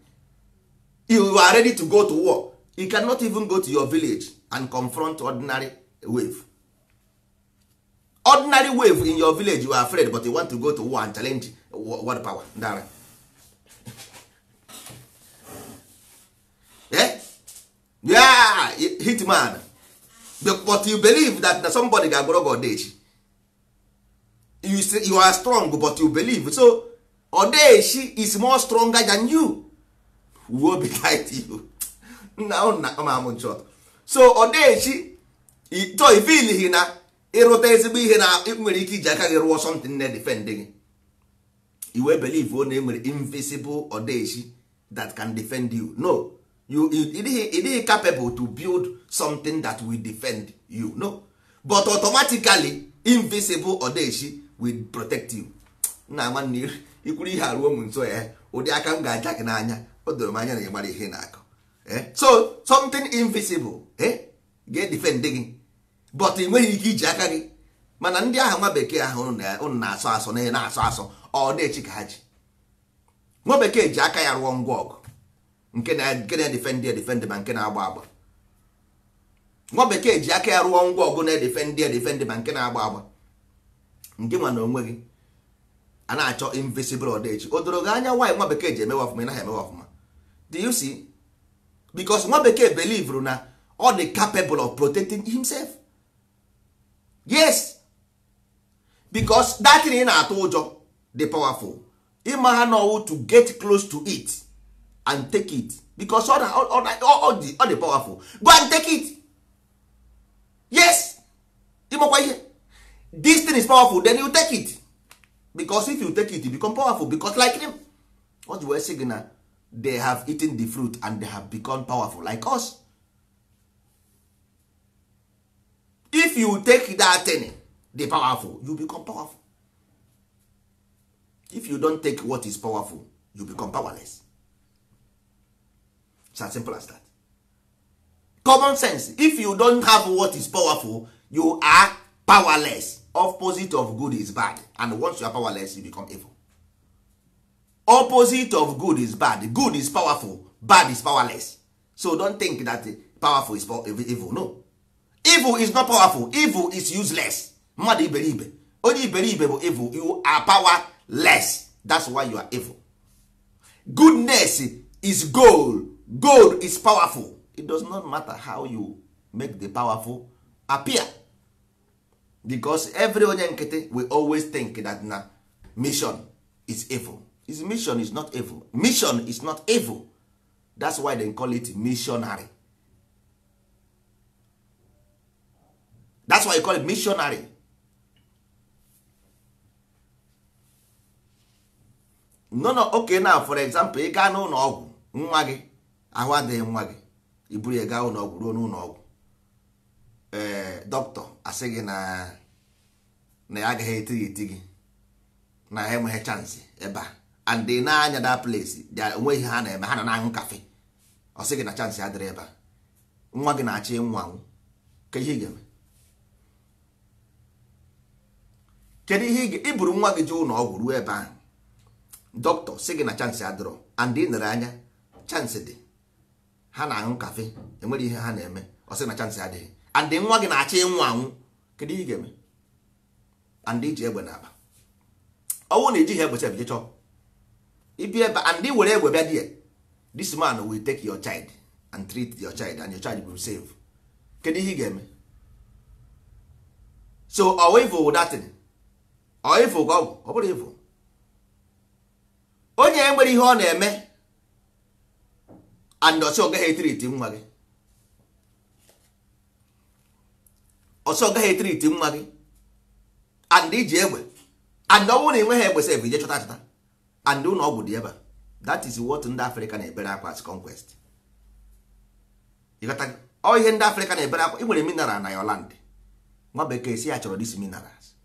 You are ready to go to war. You cannot even go to your village and confront ordinary wave. Ordinary wave in your village, you are afraid, but you want to go to war and challenge world power. Ndara. Yeah? Yeah, hitman. But you believe that na somebody ga-agboro gị odechi. You say you are strong, but you believe. So odechi is more stronger than you. Woe betide you. Nna nna m nchọ. So odechi to ifilihi na ịrụta ezigbo ihe na ị nwere ike iji aka gị rụọ something na defend gị. You will believe na enwere invisible odechi that can defend you. No. You it is capable to build something that will defend you. No. But automatically invisible odechi will protect you. Nna nwanne ikwuru ihe aruo m nso ya ụdị aka m ga-aja gị n'anya o doro m anya na ị mara ihe na-akọ. So something invisible ga-edefend gị, but ị nweghị ike iji aka gị. Mana ndị ahụ nwa bekee ahụ unu na-asọ asọ na na-asọ asọ ọ na-echi ka ha ji. Nwa bekee ji aka ya rụọ ngwa ọgụ nke na-edefend edefend ma nke na-agba agba. Nwa bekee ji aka ya rụọ ngwa ọgụ na-edefend edefend ma nke na-agba agba. Nke nwa na onwe gị a na-achọ invisible odechi. O doro gị anya nwaanyị nwa bekee ji emewe ọfụma, ị naghị emewe ọfụma. Do you see? Because nwa bekee believe na ọ dị capable of protecting himself. Yes, because that thing ị na-atụ ụjọ dị powerful. Ịma ha nọwụ to get close to it and take it, because ọ dị powerful. Go and take it. Yes, ịmakwa ihe, this thing is powerful, then you take it. Because if you take it, you become powerful. Because like him, what you were saying na they have eaten the fruit and they have become powerful like us. If you take that thing, the powerful, you become powerful. If you don't take what is powerful, you become powerless. It's as simple as that. Common sense. If you don't have what is powerful, you are powerless. Opposite of good is bad, and once you are powerless, you become evil. Opposite of good is bad. Good is powerful, bad is powerless. So don't think that powerful is evil. No, evil is not powerful. Evil is useless. Mmadụ iberibe, onye iberibe bụ evil. You are powerless. That's why you are evil. Goodness is gold. Gold is powerful. It does not matter how you make the powerful appear, because every onye nkịtị will always think that na mission is evil. His mission is not evil. Mission is not evil. That's why they call it missionary. That's why you call it missionary. No, no, okay, now for example, ị gaa n'ụlọ ọgwụ nwa gị ahụ adịghị nwa gị, i buru ya gaa ụlọ ọgwụ ruo n'ụlọ ọgwụ, ee dọkịta asị gị na ya agaghị eti gị eti gị na ha enweghị chansị ebe a, and ị na-anya that place onwe ihe ha na-eme, ha na-aṅụ kafe, ọ sị gị na chansị adịrị ebe a, nwa gị na-achọ ịnwụ anwụ, ka ihe ị ga-eme? Kedu ihe ị buru nwa gị jee ụlọ ọgwụ ruo ebe ahụ, dọkịta sị gị na chansị adịrọ, and ị nere anya chansị dị, ha na-aṅụ kafe, enwere ihe ha na-eme, ọ sị na chansị adịghị, and nwa gị na-achọ ịnwụ anwụ, kedu ihe ị ga-eme? And iji egbe na-aba, ọnwụ na ejighị egbe sef je chọọ ibi ebe, and ị were egbe bịa die, this man will take your child and treat your child and your child will save. Kedu ihe ị ga-eme? So ọ evil that thing, ọ evil ka ọ bụ, ọ bụrụ evil. Onye enwere ihe ọ na-eme and ọsọ ọ gaghị etriti nwa gị, ọsọ ọ gaghị etriti nwa gị, and And iji egbe, and ọ bụrụ na ị nweghị egbe sef, ije chọta achọta, and ụlọ ọgwụ dị ebe a. That is what ndị Afrịka na-ebere akwa as conquest. Ịghọta ọ ihe ndị Afrịka na-ebere akwa. Ị nwere mineral na your land, nwa bekee si ya chọrọ this minerals,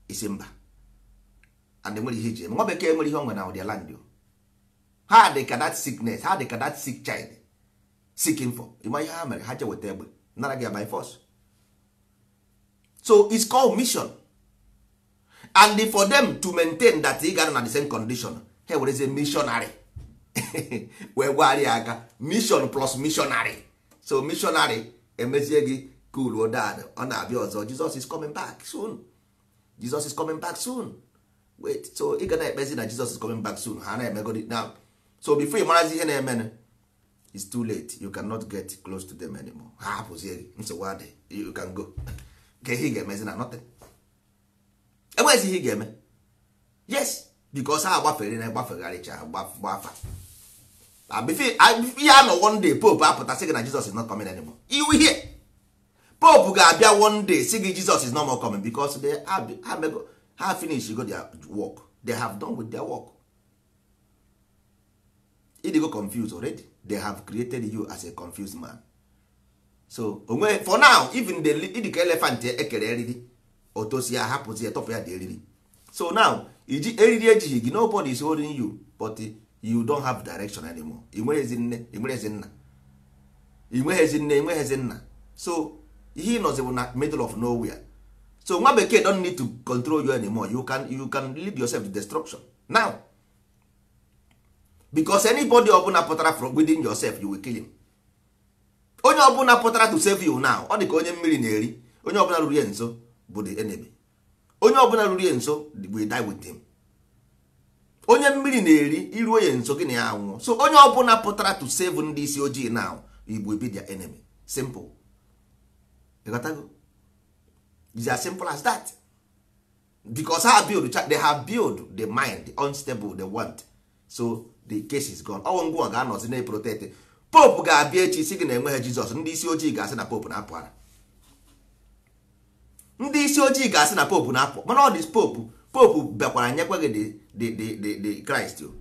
isi mba, and enwere ihe iji eme. Nwa bekee nwere ihe o nwere na their land o. Ha dị ka that sickness, ha dị ka that sick child seeking for ịma ihe ha mere, ha je weta egbe nara gị by force. So it's called mission, and for them to maintain that ị gara na the same condition, ha werezie missionary wee gwagharị ya aka, mission plus missionary. So missionary emezie gị cool dad, ọ na-abịa ọzọ. Jesus is coming back soon, Jesus is coming back soon, wait. So ị ga na-ekpezi na Jesus is coming back soon, ha na-emegodi now. So before ị marazi ihe na-emenụ, it's too late, you cannot get close to them anymore. Ha hapụzie gị, nsogbu adị, you can go. Ka ihe ị ga-emezi na nothing, enweghịzi ihe ị ga-eme. Yes, because ha agbafere na agbafegharịcha gbafa ihe a nọ. One day Pope apụta sị gị na Jesus is not coming anymore. You hear, Pope ga-abịa one day sị gị Jesus is not more coming, because they have, ha finish go their work, they have done with their work. Ịdịgo confused already, they have created you as a confused man. So onwe for now, even the ịdịka elephant ekere eriri, otosi ya hapụzi ya, tọpụ ya dị eriri. So now iji eriri ejighị gị, nobody is holding you, but you don't have direction anymore. Ị nweghịzi nne, ị nweghịzi nna, ị nweghịzi nne, ị nweghịzi nna. So ihe ị nọzi bụ na middle of nowhere. So nwa bekee don't need to control you anymore. You can lead yourself to destruction now, because anybody ọbụla pụtara from within yourself, you will kill him. Onye ọbụla pụtara to save you now, ọ dị ka onye mmiri na-eri. Onye ọbụla ruru ya nso bụ the enemy. Onye ọbụla ruru ya nso will die with him. Onye mmiri na-eri, iruo ya nso, gị na ya anwụọ. So onye ọbụla pụtara to save ndị isi ojii now, you will be their enemy. Simple. Ịghọtago? It's as simple as that, because ha build, they have build the mind unstable they want. So the case is gone. Ọnwụ ngwa ga-anọzi na protect. Pope ga-abịa echi si gị na enweghị Jizọs. Ndị isi ojii ga-asị na Pope na-apụ ara. Ndị isi ojii ga-asị na Pope na-apụ, mana ọ dị Pope, Pope bịakwara nyekwa gị the Christ o.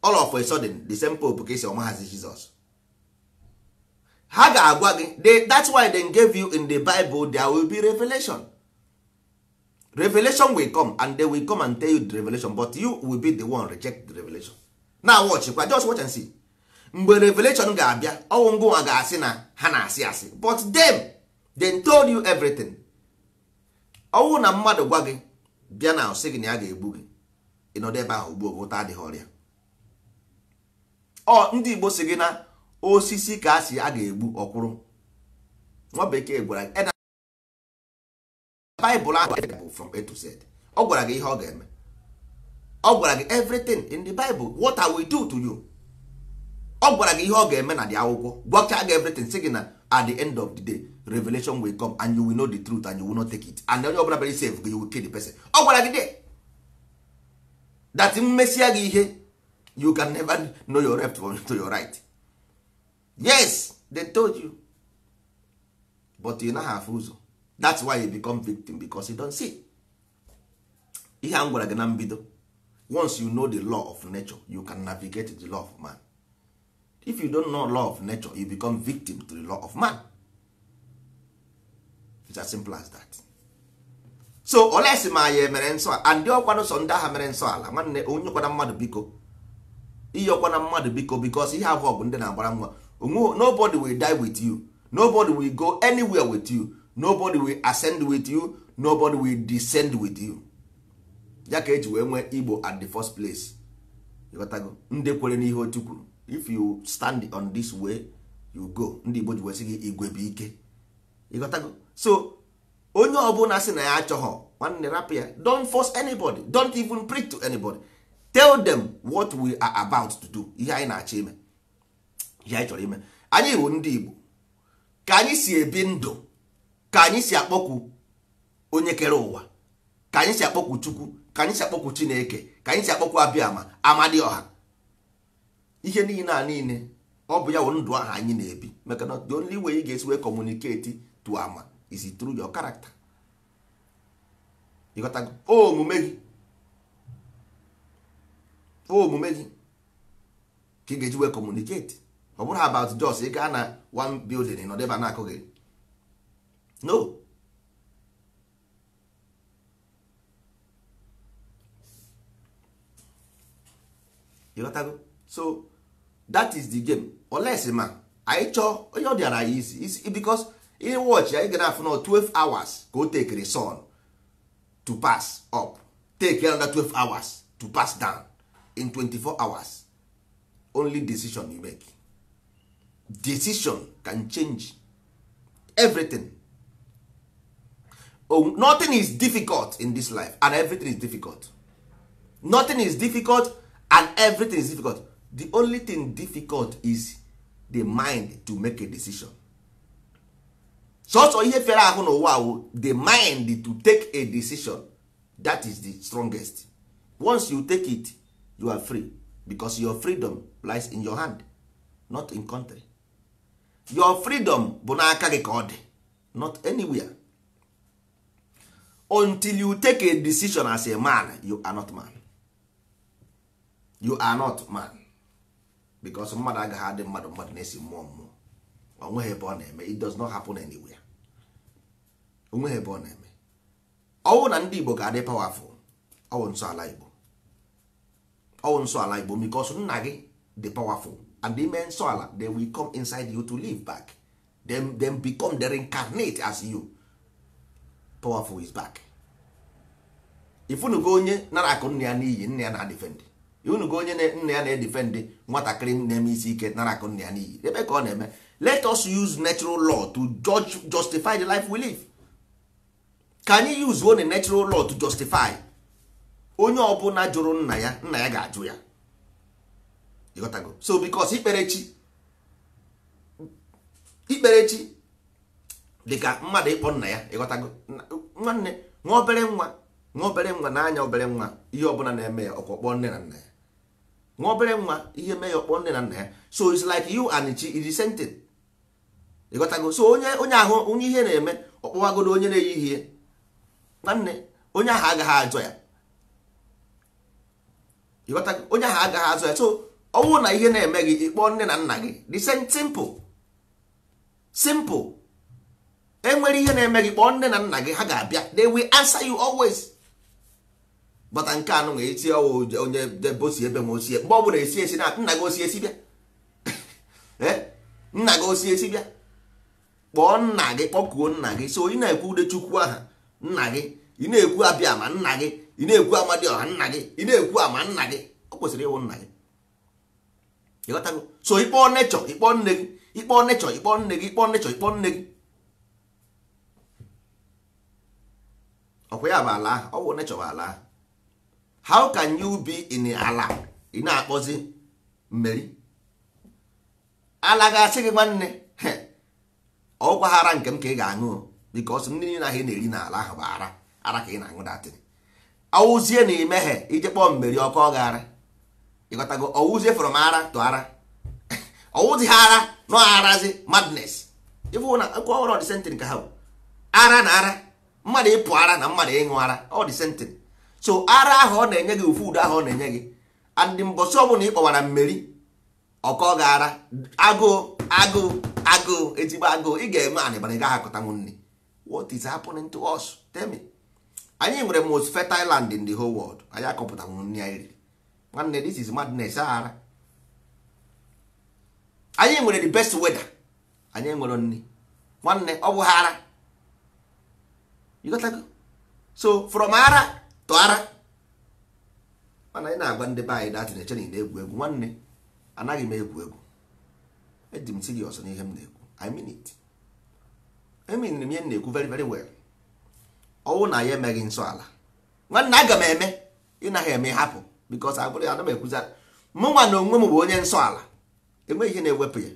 All of a sudden, the same Pope ka esi ọmaghazi Jizọs. Ha ga-agwa gị, that's why they gave you in the Bible, there will be revelation. Revelation will come, and they will come and tell you the revelation, but you will be the one reject the revelation. Now watch kwa, just watch and see. Mgbe revelation ga-abịa, ọnwụ ngụnwa ga-asị na ha na-asị asị, but them, they told you everything. Ọnwụ na mmadụ gwa gị bịa na sị gị na ya ga-egbu gị, ịnọdụ ebe ahụ gbuo gị, ụta adịghị ọrịa. Ọ ndị Igbo si gị na osisi ka a si a ga-egbu ọkwụrụ. Nwa bekee gwara gị na Baịbụl ahụ bụ from A to Z. Ọ gwara gị ihe ọ ga-eme, ọ gwara gị everything in the Bible, what I will do to you. Ọ gwara gị ihe ọ ga-eme na the akwụkwọ, gwacha gị everything, sị gị na at the end of the day, revelation will come and you will know the truth and you will not take it, and onye ọbụla bịara save gị, you will kill the person. Ọ gwara gị there that mmesịa gị ihe, you can never know your left from to your right. Yes, they told you, but you naghị afụ ụzọ. That's why you become victim, because you don't see. Ihe a m gwara gị na mbido, once you know the law of nature, you can navigate the law of man. If you don't know law of nature, you become victim to the law of man. It's as simple as that. So olesi ma ya emere nsọ a, and ọkwanụ sọ ndị agha mere nsọ ala. Nwanne, onye kwana mmadụ biko, iyọkwana mmadụ biko, because ihe abụọ bụ ndị na-agbara nwa. Nobody will die with you, nobody will go anywhere with you, nobody will ascend with you, nobody will descend with you. Ya ka eji wee nwee Igbo at the first place. Ịghọtago? Ndị kwere n'ihe otu kwuru, if you stand on this way, you go. Ndị Igbo ji wee sị gị igwe bụ ike. Ịghọtago? So onye ọbụla sị na ya achọghọ, nwanne, rapụ ya. Don't force anybody, don't even preach to anybody. Tell them what we are about to do, ihe anyị na-achọ ime, ihe anyị chọrọ ime. Anyị bụ ndị Igbo, ka anyị si ebi ndụ, ka anyị si akpọkwu onye kere ụwa, ka anyị si akpọkwu Chukwu, ka anyị si akpọkwu Chineke, ka anyị si akpọkwu Abịama, Amadioha, ihe niile a niile, ọ bụ ya bụ ndụ ahụ anyị na-ebi. Maka na the only way ị ga-esi wee communicate to ama is through your character. Ịghọtago? Omume gị, omume gị ka ị ga-eji wee communicate. Ọ bụrụ about just ị gaa na one building nọdụ ebe a na-akụ gị, no. Ịghọtago? So that is the game. Unless ma anyị chọọ onye ọ dịara anyị isi, because in watch anyị ga na-afụ na 12 hours ka o tekere sun to pass up, take another 12 hours to pass down. In 24 hours, only decision you make, decision can change everything. Oh, nothing is difficult in this life and everything is difficult. Nothing is difficult and everything is difficult. The only thing difficult is the mind to make a decision. Sọsọ ihe fere ahụ n'ụwa wụ the mind to take a decision. That is the strongest. Once you take it, you are free, because your freedom lies in your hand, not in country. Your freedom bụ n'aka gị ka ọ dị, not anywhere. Until you take a decision as a man, you are not man. You are not man. Because mmadụ agaghị adị mmadụ, mmadụ na-esi mmụọ mmụọ. Onweghị ebe ọ na-eme. It does not happen anywhere. Onweghị ebe ọ na-eme. Ọwụ na ndị Igbo ga-adị powerful, ọwụ nsọ ala Igbo, ọwụ nsọ ala Igbo, because nna gị dị powerful and ime nsọ ala, they will come inside you to live back. Them become, they reincarnate as you. Powerful is back. Ifunugo onye nara akụ nna ya n'iyi, nna ya na-adefend. Ifunugo onye nna ya na-edefend nwatakịrị na-eme isi ike nara akụ nna ya n'iyi, ebe ka ọ na-eme. Let us use natural law to judge, justify the life we live. Ka anyị use one natural law to justify. Onye ọbụla jụrụ nna ya, nna ya ga-ajụ ya. Ịghọtago? So because ikperechi, ikperechi dịka mmadụ ịkpọ nna ya. Ịghọtago? Nwanne, nwa obere nwa, nwa obere nwa na-anya obere nwa, ihe ọbụla na-eme ya ọkwa kpọọ nne na nna ya. Nwa obere nwa, ihe mee ya ọkpọ nne na nna ya. So it's like you and chi is the same thing. Ịghọtago? So onye onye ahụ onye ihe na-eme ọkpọwagodo onye na-eyi ihe, nwanne, onye ahụ agaghị ajọ ya. Ịghọtago? Onye ahụ agaghị azụ ya. So ọ bụrụ na ihe na-eme gị, ịkpọ nne na nna gị, the same, simple simple. Enwere ihe na-eme gị, kpọọ nne na nna gị, ha ga-abịa, they will answer you always. But nke anụ nwere eti ọwụ onye bosi ebe nwe osie, mgbe ọ bụla esi esi na nna gị osi esi bịa, nna gị osi esi bịa, kpọọ nna gị, kpọkuo nna gị. So ị na-ekwu ude chukwu aha nna gị, ị na-ekwu abịa ma nna gị, ị na-ekwu amadioha nna gị, ị na-ekwu ama nna gị, ọ kwesịrị ịwụ nna gị. Ịghọtago? So ịkpọọ nechọ, ịkpọọ nne gị, ịkpọọ nechọ, ịkpọọ nne gị, ịkpọọ nechọ, ịkpọọ nne gị. Ọkwa ya bụ ala ahụ, ọ bụ nechọ bụ ala ahụ. How can you be in ala ị na-akpọzi mmeri? Ala ga-asị gị nwanne, ọkwa ha ara nke m ka ị ga-aṅụ, because ndị niile ahụ ị na-eri n'ala ahụ bụ ara ara ka ị na-aṅụ datịrị. Awụzie na imeghe ije kpọọ mmeri, ọkọ ọ ga-ara. Ịghọtago? Ọwụzie from ara to ara, ọwụzi ha ara nọ arazi madness. Ịfụ na ekwe ọhụrụ ọ dị sentin ka ha bụ ara na ara, mmadụ ịpụ ara na mmadụ ịṅụ ara, ọ dị sentin. So ara ahụ ọ na-enye gị, ofu udo ahụ ọ na-enye gị, and mbọsị ọbụla ị kpọwara mmeri, ọkọ ga-ara agụụ agụụ agụụ, ezigbo agụụ ị ga-eme anị bara ị gaghị akụtanwu nri. What is happening to us? Tell me. Anyị nwere most fertile land in the whole world, anyị akọpụtanwu nri anyị riri. Nwanne, this is madness. Ara anyị nwere the best weather, anyị nwere nri, nwanne, ọ bụ ha ara. You got to go. So from ara to ara. Mana anyị na-agwa ndị be anyị datị na-eche na ị na-egwu egwu. Nwanne, anaghị m egwu egwu, eji m serious n'ihe m na-ekwu. I mean it. I mean m ihe m na-ekwu very very well. Ọwụ na ya emeghị nsọ ala, nwanne, aga m eme. Ị naghị eme, hapụ, because abụrụ ya ana m ekwuza mụ nwa na onwe m bụ onye nsọ ala. Enweghị ihe na-ewepụ ya.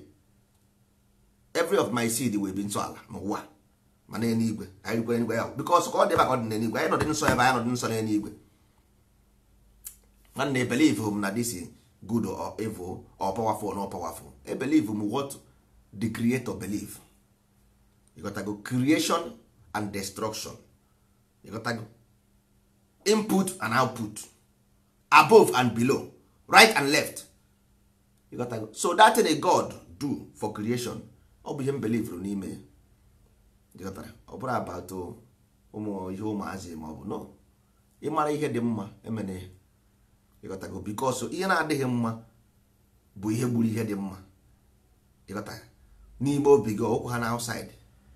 Every of my seed will be nsọ ala n'ụwa ma n'eluigwe. Anyị rikwere n'igwe ya, because ka ọ dị ebe a ka ọ dị n'eluigwe. Anyị nọdị nsọ ebe anyị nọdị nsọ n'eluigwe. Nwanne, believe m na this is good or evil or powerful or not powerful. I believe m what the creator believe. You got to go creation and destruction. You got to go. Input and output, above and below, right and left. You got to go. So that thing a God do for creation, ọ bụ ihe m believe n'ime ya. You got to. Ọ bụrụ about ụmụ ihe ụmụazị ma ọ bụ no, ịmara ihe dị mma emene ya. You got to go. Because ihe na-adịghị mma bụ ihe gburu ihe dị mma. You got to. N'ime obi gị, okwu ha na outside,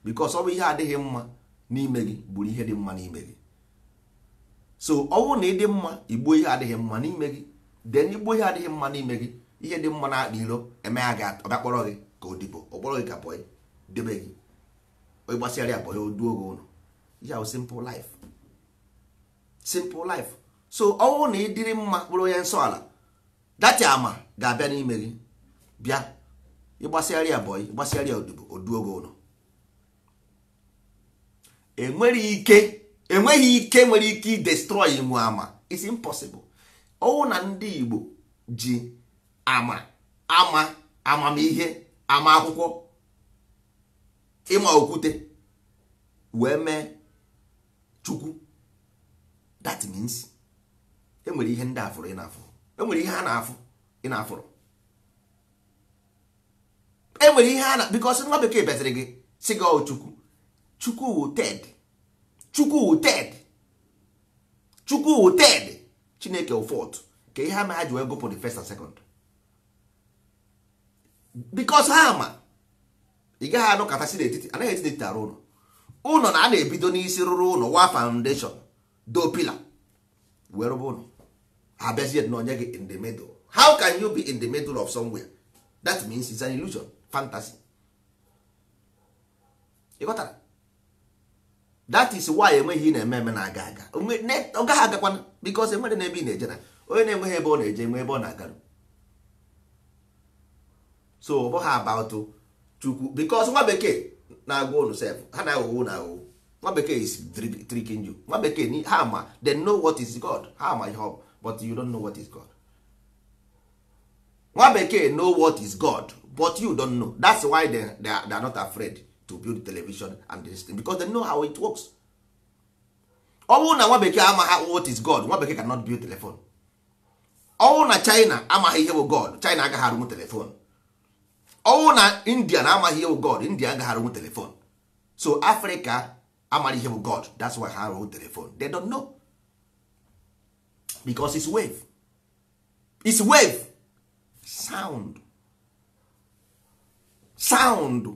because ọ bụ ihe adịghị mma n'ime gị gburu ihe dị mma n'ime gị. So ọ bụrụ na ị dị mma, igbuo ihe adịghị mma n'ime gị, then igbuo ihe adịghị mma n'ime gị, ihe dị mma na-akpa iro eme ya, ga ọbịa kpọrọ gị ka odibo, ọ kpọrọ gị ka bọyị debe gị, ịgbasịara ya bọyị, oduo gị ụlọ. Ihe ahụ simple life, simple life. So ọ bụrụ na ị dịrị mma, bụrụ onye nsọ ala, dati ama ga-abịa n'ime gị, bịa ịgbasịara ya bọyị, ịgbasịara ya odibo, oduo gị ụlọ. Enwere ike, enweghị ike nwere ike idestroy nwe ama. It's impossible. Ọwụ na ndị Igbo ji ama ama amamihe, ama akwụkwọ, ịma okwute wee mee Chukwu. That means enwere ihe ndị afụrụ ị na-afụ, enwere ihe a na-afụ ị na-afụrụ, enwere ihe a na, because nwa bekee bịaziri gị si gị ọ Chukwu. Chukwu wụ third, Chukwu wụ third, Chukwu wụ third, Chineke wụ fourth. Ka ihe ama ha ji wee gụpụ the first and second, because ha ama ị gaghị anọkọtasị n'etiti. Anaghị eti n'etiti arụ ụlọ. Ụlọ na a na-ebido n'isi rụrụ ụlọ, wa foundation, do pillar, wee rụba ụlọ. Ha bịazie na onye gị in the middle. How can you be in the middle of somewhere? That means it's an illusion, fantasy. Ị ghọtara? That is why enweghị ị na-eme eme na-aga aga, ọ gaghị agakwana, because enwere n'ebe ị na-eje na onye na-enweghị ebe ọ na-eje enwe ebe ọ na-agaru. So ọ bụghị about Chukwu, because nwa bekee na-agwa unu sef, ha na-aghụghọ na aghụghọ. Nwa bekee is tricking you. Nwa bekee ha ma, they know what is God. Ha ma ihe ọ bụ, but you don't know what is God. Nwa bekee know what is God, but you don't know. That's why they are not afraid to build television and this thing, because they know how it works. Ọ bụrụ na nwa bekee amaghị what is God, nwa bekee cannot build telephone. Ọ bụrụ na China amaghị ihe bụ God, China agaghị arụnwu telephone. Ọ bụrụ na India na amaghị ihe bụ God, India agaghị arụnwu telephone. So Africa amaghị ihe bụ God, that's why ha arụnwu telephone. They don't know, because it's wave, it's wave, sound, sound,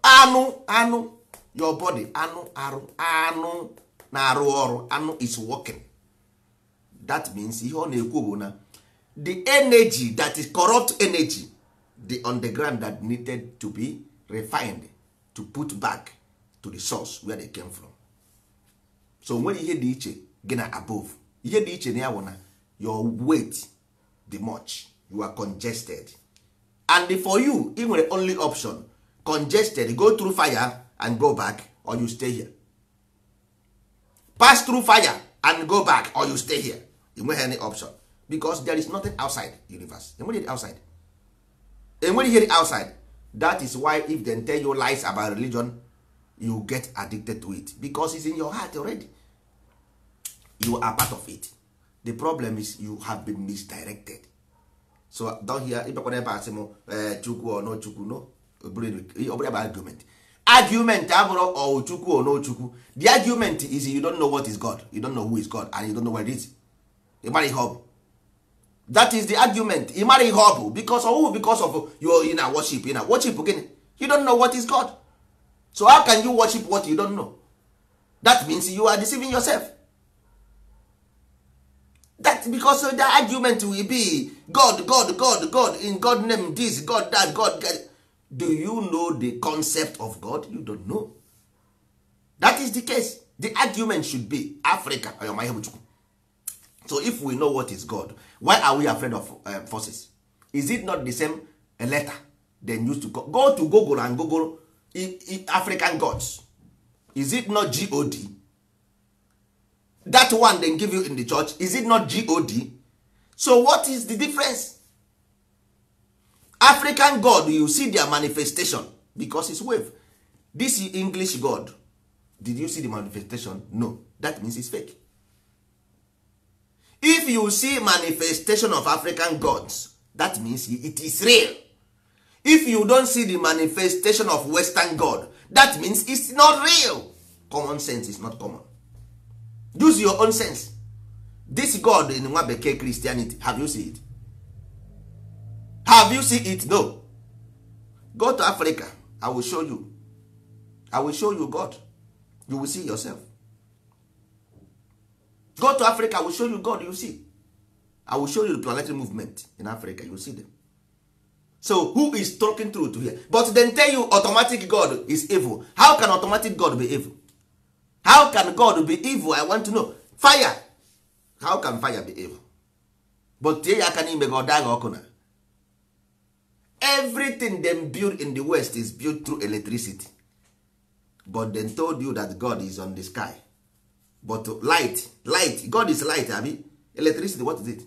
anụ anụ, your body, anụ arụ, anụ na-arụ ọrụ, anụ is working. That means ihe ọ na-ekwu bụ na the energy that is corrupt energy, the underground, that needed to be refined to put back to the source where they came from. So nwere ihe dị iche gị na above. Ihe dị iche na ya bụ na your weight dị much, you are congested, and for you, ị nwere only option: congested, go through fire and go back, or you stay here. Pass through fire and go back, or you stay here. You nweghị any option, because there is nothing outside universe. Enweghị ihe outside, enweghị ihe outside. That is why if they tell you lies about religion, you get addicted to it, because it's in your heart already. You are part of it. The problem is you have been misdirected. So don't hear ịbịakwana ebe a sị m Chukwu or no Chukwu. No, ọ bụrụ ebe argument abụrụ ọ Chukwu or no Chukwu. The argument is you don't know what is God, you don't know who is God, and you don't know where it is. Ị mara ihe ọ bụ. That is the argument. Ị mara ihe ọ bụ, because of because of your ị na worship, ị na worship gịnị? You don't know what is God, so how can you worship what you don't know? That means you are deceiving yourself. That because the argument will be God, God, God, God, in God name this, God that, God, God. Do you know the concept of God? You don't know. That is the case. The argument should be Africa ọyọma ihe bụ Chukwu. So if we know what is God, why are we afraid of forces? Is it not the same letter they used to go to Google and Google African gods? Is it not God? That one they give you in the church, is it not God? So what is the difference? African god, you see their manifestation, because it's wave. This English god, did you see the manifestation? No. That means it's fake. If you see manifestation of African gods, that means it is real. If you don't see the manifestation of Western god, that means it's not real. Common sense is not common. Use your own sense. This god in nwa bekee Christianity, have you seen it? Have you seen it? No. Go to Africa, I will show you. I will show you God. You will see yourself. Go to Africa, I will show you God, you see. I will show you the planetary movement in Africa, you will see them. So who is talking truth here? But then tell you automatic God is evil. How can automatic God be evil? How can God be evil? I want to know. Fire. How can fire be evil? But tie ya aka n'ime gị ọ daa gị ọkụ na. Everything them build in the West is built through electricity. But they told you that God is on the sky. But light, light, God is light, abi? Electricity, what is it?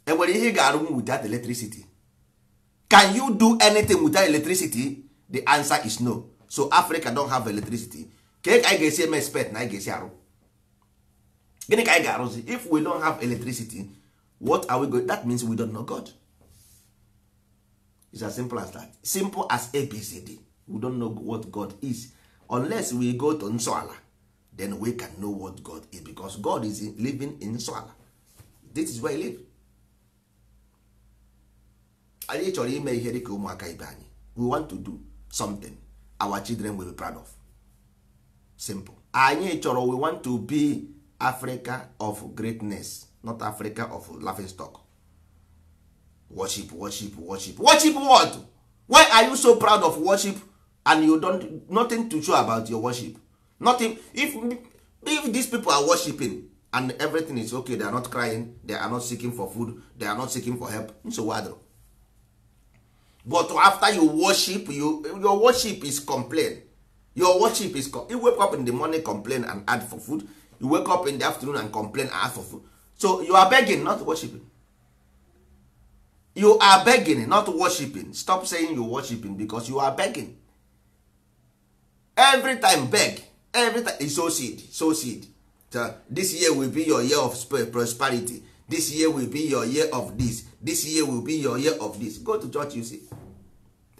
Enwere ihe ị ga-arụ without electricity? Can you do anything without electricity? The answer is no. So Africa don't have electricity. Ka anyị ga-esi eme expect na anyị ga-esi arụ? Gịnị ka anyị ga-arụzi? If we don't have electricity, what are we going? That means we don't know God. It's as simple as that. Simple as ABCD. We don't know what God is. Unless we go to Nsọala, then we can know what God is, because God is living in Nsọala. This is where he live. Anyị chọrọ ime ihe dịka ụmụaka ibe anyị. We want to do something our children will be proud of. Simple. Anyị chọrọ, we want to be Africa of greatness, not Africa of laughing stock. Worship, worship, worship. Worship what? Why are you so proud of worship and you don't nothing to show about your worship? Nothing. If these people are worshiping and everything is okay, they are not crying, they are not seeking for food, they are not seeking for help, nsogbu adịrọ. But after you worship, your worship is complain. Your worship is you wake up in the morning, complain and add for food. You wake up in the afternoon and complain and ask for food. So you are begging, not worshiping. You are begging, not worshiping. Stop saying you worshiping, because you are begging. Every time beg. Every time sow seed, sow seed. So this year will be your year of prosperity. This year will be your year of this. This year will be your year of this. Go to church, you see.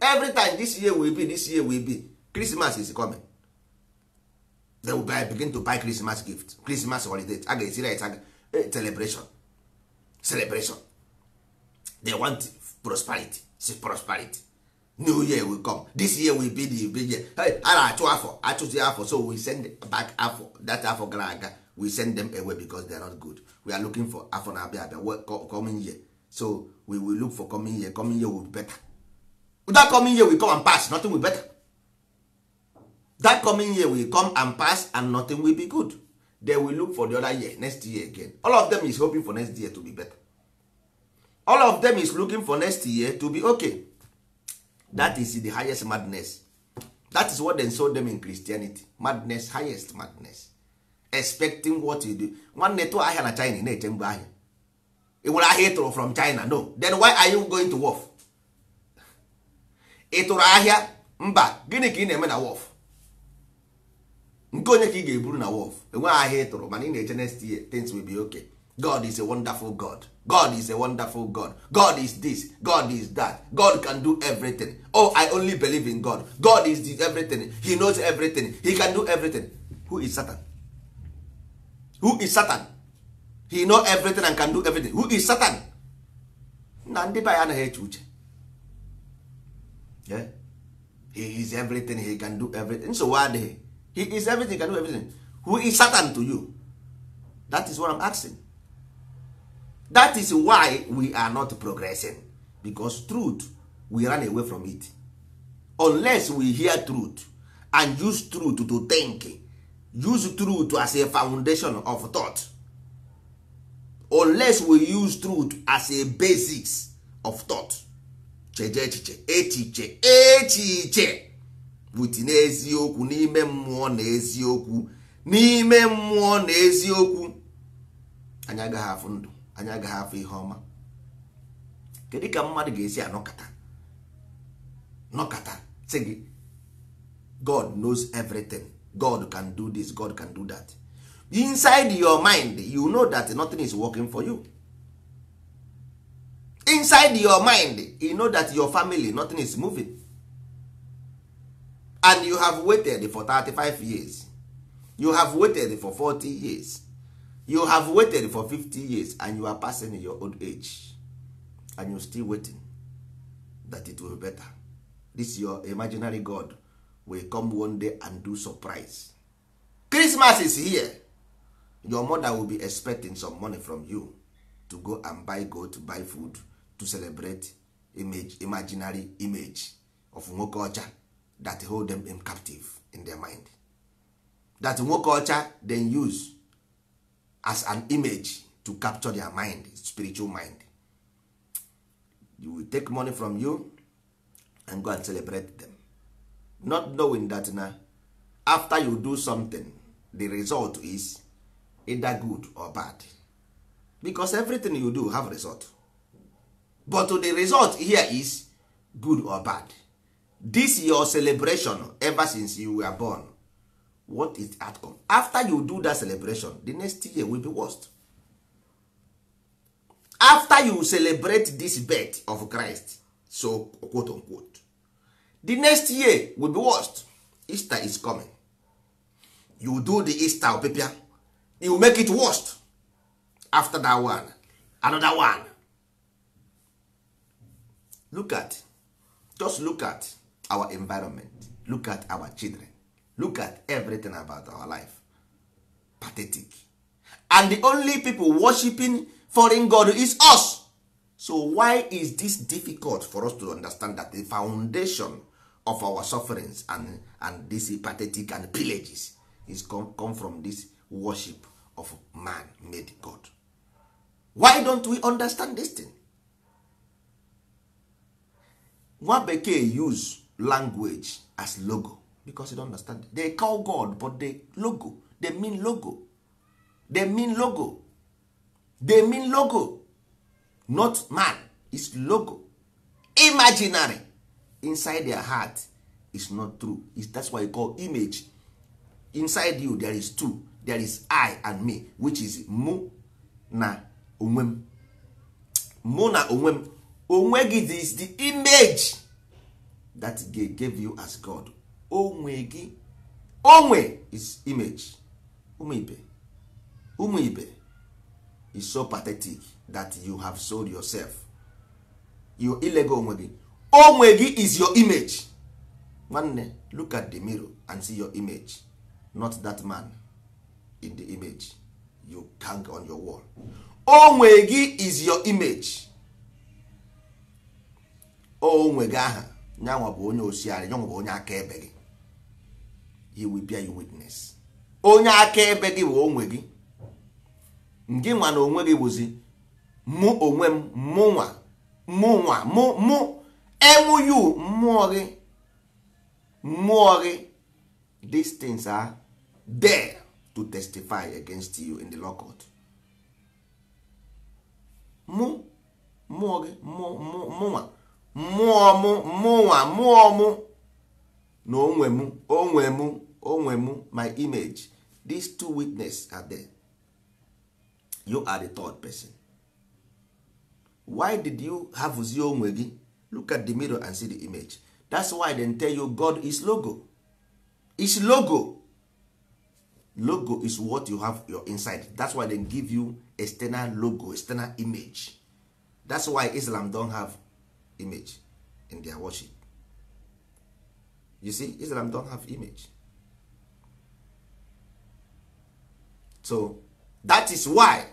Every time this year will be, this year will be. Christmas is coming. They will begin to buy Christmas gift, Christmas holiday. A ga-esi right celebration. Celebration. They want prosperity. See, prosperity. New year will come. This year will be the big year. Hey, a na-achụ afọ, achụzi afọ, so we send back afọ. That afọ gara aga, we send them away because they are not good. We are looking for afọ na-abịa abịa, coming year. So we will look for coming year. Coming year will be better. That coming year will come and pass, nothing will be better. That coming year will come and pass and nothing will be good. They will look for the other year, next year again. All of them is hoping for next year to be better. All of them is looking for next year to be okay. That is the highest madness. That is what they sold them in Christianity. Madness, highest madness. Expecting what you do. Nwanne tụọ ahịa na China na-eche mgbe ahịa. Ị nwere ahịa ị tụrụ from China? No. Then why are you going to wharf? Ị tụrụ ahịa mba, gịnị ka ị na-eme na wharf? Nke onye ka ị ga-eburu na wharf? Enweghị ahịa ị tụrụ, mana ị na-eche next year things will be okay. God is a wonderful God. God is a wonderful God. God is this. God is that. God can do everything. Oh, I only believe in God. God is the everything. He knows everything. He can do everything. Who is Satan? Who is Satan? He knows everything and can do everything. Who is Satan? Na ndị be anyị anaghị eche uche. Yeah? He is everything. He can do everything. Nsogbu adịghị. He is everything. He can do everything. Who is Satan to you? That is what I'm asking. That is why we are not progressing, because truth, we run away from it. Unless we hear truth and use truth to think, use truth as a foundation of thought. Unless we use truth as a basics of thought. Cheje echiche, echiche, echiche with n'eziokwu, n'ime mmụọ na eziokwu, n'ime mmụọ na eziokwu, anyị agaghị afụ ndụ, anyị agaghị afụ ihe ọma. Kedu ka mmadụ ga-esi anọkata nọkata sị gị God knows everything, God can do this, God can do that? Inside your mind you know that nothing is working for you. Inside your mind you know that your family, nothing is moving. And you have waited for 35 years, you have waited for 40 years, you have waited for 50 years, and you are passing your old age, and you still waiting that it will be better. This your imaginary God will come one day and do surprise. Christmas is here. Your mother will be expecting some money from you to go and buy goat, to buy food, to celebrate image, imaginary image of nwoke ọcha that hold them in captive in their mind. That nwoke ọcha then use as an image to capture their mind, spiritual mind. You will take money from you and go and celebrate them, not knowing that na after you do something, the result is either good or bad, because everything you do have result, but the result here is good or bad. This your celebration ever since you were born, what is the outcome? After you do that celebration, the next year will be worst. After you celebrate this birth of Christ, so quote unquote, the next year will be worst. Easter is coming. You do the Easter opipia, you make it worst. After that one, another one. Look at, just look at our environment, look at our children, look at everything about our life. Pathetic. And the only people worshiping foreign god is us. So why is this difficult for us to understand that the foundation of our sufferings and this pathetic and pillages is come from this worship of man-made god? Why don't we understand this thing? Nwa bekee use language as logo because they don't understand. They call God, but they logo, they mean logo, they mean logo, they mean logo, not man. It's logo, imaginary inside their heart. Is not true. It's, that's why you call image. Inside you there is two. There is I and me, which is mu na onwe m. Mu na onwe m. Onwe gị is the image that they gave you as God. Onwe gị, onwe is image. Ụmụ ibe, ụmụ ibe is so pathetic that you have sold yourself. You ilego onwe gị. Onwe gị is your image. Nwanne, look at the mirror and see your image, not that man in the image you hang on your wall. Onwe gị is your image. Onwe gị aha nyanwa bụ onye osiari, nyanwa bụ onye akaebe gị. He will bear you witness. Onye akaebe gị bụ onwe gị. Ngị nwa na onwe gị bụzi mụ onwe m, mụ nwa, mụ nwa, mụ mụ mu mmụọ gị, mmụọ gị. These things are there to testify against you in the law court. Mụ mmụọ gị, mụ mụ mụnwa, mmụọ mụ, mụnwa, mmụọ mụ na onwe mụ, onwe mụ, onwe mụ, my image. These two witnesses are there. You are the third person. Why did you have onwe gị? Look at the mirror and see the image. That's why they tell you God is logo. Is logo. Logo is what you have your inside. That's why they give you external logo, external image. That's why Islam don't have image in their worship. You see, Islam don't have image. So that is why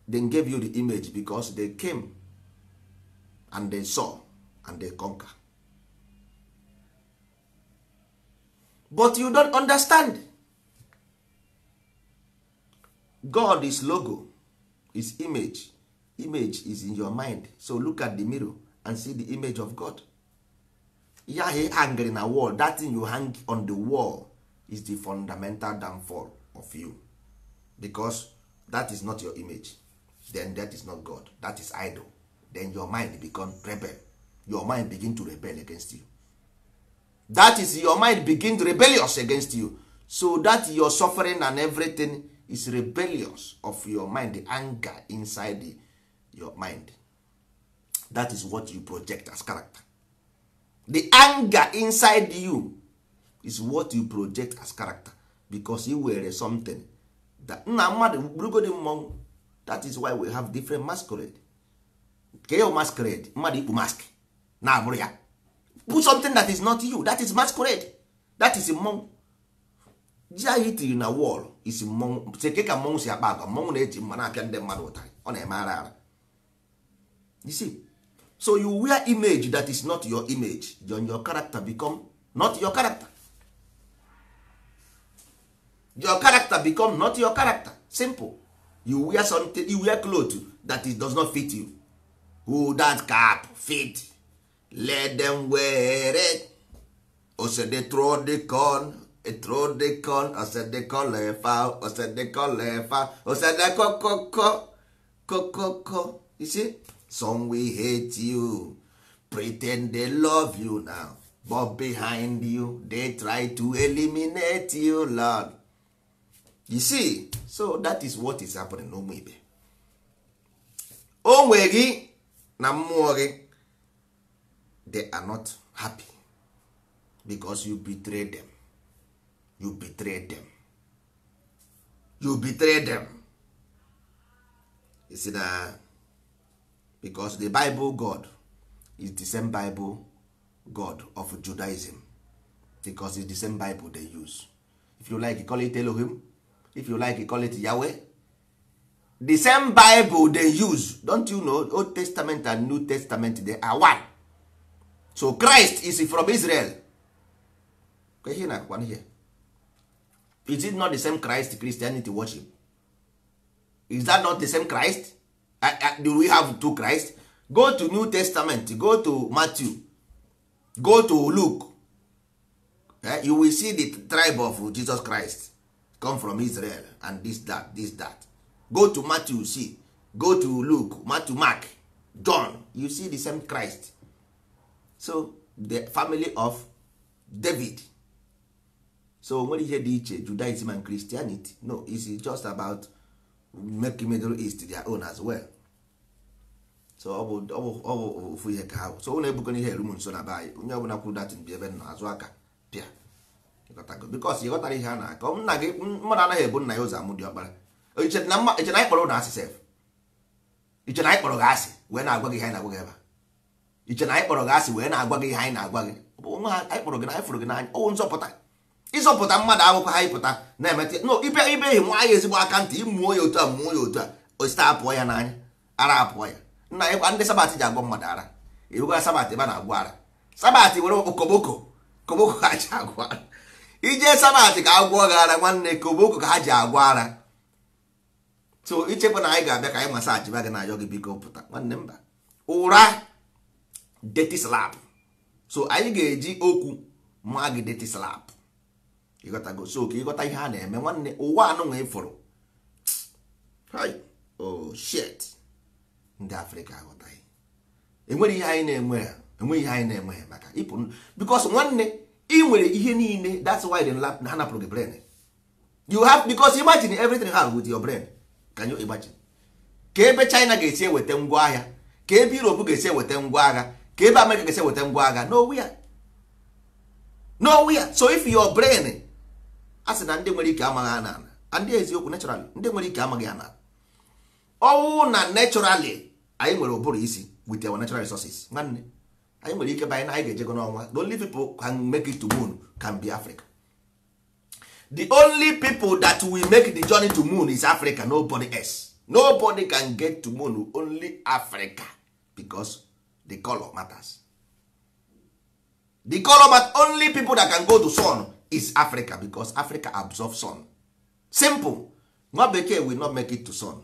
they gave you the image, because they came and they saw and they conquer. But you don't understand. God is logo, is image. Image is in your mind. So look at the mirror and see the image of God. Yeah, he hanging in a wall. That thing you hang on the wall is the fundamental downfall of you, because that is not your image. Then that is not God. That is idol. Then your mind become rebel. Your mind begin to rebel against you. That is your mind begin to rebellious against you. So that your suffering and everything Is rebellious of your mind, the anger inside your mind. That is what you project as character. The anger inside you is what you project as character, because you were something that nna mmadụ bụrụgodi mmọnwụ. That is why we have different masquerade. Ke masquerade mmadụ ikpu mask na-abụrụ ya, put something that is not you, that is masquerade, that is mmọnwụ. Ji ahụ itiri na wall is mmọnwụ. Seke ka mmọnwụ si akpa agwa. Mmọnwụ na-eji mma na-apịa ndị mmadụ ụtarị, ọ na-eme ara ara. You see, so you wear image that is not your image, then your character become not your character. Your character become not your character. Simple. You wear something, you wear cloth that is does not fit you. Who that cap fit, let them wear it. Ose they throw the corn, they throw the corn, ose they call fowl, ose they call fowl, ose they co co co co co co. You see, some will hate you, pretend they love you now, but behind you they try to eliminate you, Lord. You see, so that is what is happening n'ụmụ ibe. Onwe gị na mmụọ gị, they are not happy because you betray them. You betray them. You betray them. You see na, because the Bible God is the same Bible God of Judaism, because it's the same Bible they use. If you like, you call it Elohim. If you like, you call it Yahweh. The same Bible they use. Don't you know Old Testament and New Testament, they are one. So Christ is from Israel. Here. Is it not the same Christ Christianity worship? Is that not the same Christ? Do we have two Christ? Go to New Testament, go to Matthew, go to Luke. You will see the tribe of Jesus Christ come from Israel and this, that, this, that. Go to Matthew, see. Go to Luke, Matthew, Mark, John. You see the same Christ. So the family of David. So nwere ihe dị iche Judaism and Christianity? No, it's just about making Middle East their own as well. So ọ bụ ofu ihe ka ha bụ. So ụnụ ebukọ ihe eru m nso na be anyị. Onye ọbụla kwuru datin bi ebe nọ azụ aka pịa. Because ị ghọtara ihe a na-akọ. Nna gị mmadụ anaghị ebu nna ya ụzọ amụ dị ọkpara. Iche na anyị kpọrọ ụnụ asị sef. Iche na anyị kpọrọ gị asị wee na-agwa gị ihe anyị na-agwa gị ebe a. Iche na anyị kpọrọ gị asị wee na-agwa gị ihe anyị na-agwa gị. Onwe ha anyị kpọrọ gị na anyị fụrụ gị n'anya. Ọwụ nzọpụta. Ịzọpụta mmadụ akwụkwọ ha ịpụta na-emete no ibe ibe ehi nwa ya ezigbo aka ntị ịmụọ ya otu a mụọ ya otu a osite apụọ ya n'anya ara apụọ ya. Nna ịkwa ndị sabatị ji agwọ mmadụ ara. Ewegara sabatị ebe a na-agwọ ara. Sabatị were okoboko koboko ha ji agwọ ara. Ije sabatị ka agwọ gị ara nwanne, koboko ka ha ji agwọ ara. So ichekwa na anyị ga-abịa ka anyị masaji ba gị na ayọ gị biko pụta nwanne mba. Ụra dirty slap. So anyị ga-eji okwu maa gị dirty slap. Ịghọtago? So ka ịghọta ihe a na-eme nwanne. Ụwa anụ nwe ịfụrụ. Oh shit. Ndị Afrịka aghọtaghị. Enwere ihe anyị na-enwe, enweghị ihe anyị na-enwe maka ịpụ, because nwanne ị nwere ihe niile. That's why they ha napụrụ gị brain. You have, because imagine everything you have with your brain. Can you imagine? Ka ebe China ga-esi eweta ngwa ahịa, ka ebe Europe ga-esi eweta ngwa agha, ka ebe America ga-esi eweta ngwa agha. Nowhere. Nowhere. So if your brain, a sị na ndị nwere ike amaghị ana ana, ndị eziokwu naturally, ndị nwere ike amaghị ana. Ọwụ na naturally anyị nwere ụbụrụ isi with our natural resources. Nwanne, anyị nwere ike banye na anyị ga-ejego n'ọnwa. The only people can make it to moon can be Africa. The only people that will make the journey to moon is Africa, nobody else. Nobody can get to moon, only Africa, because the color matters. The color, but only people that can go to sun is Africa, because Africa absorbs sun. Simple. Nwa bekee will not make it to sun.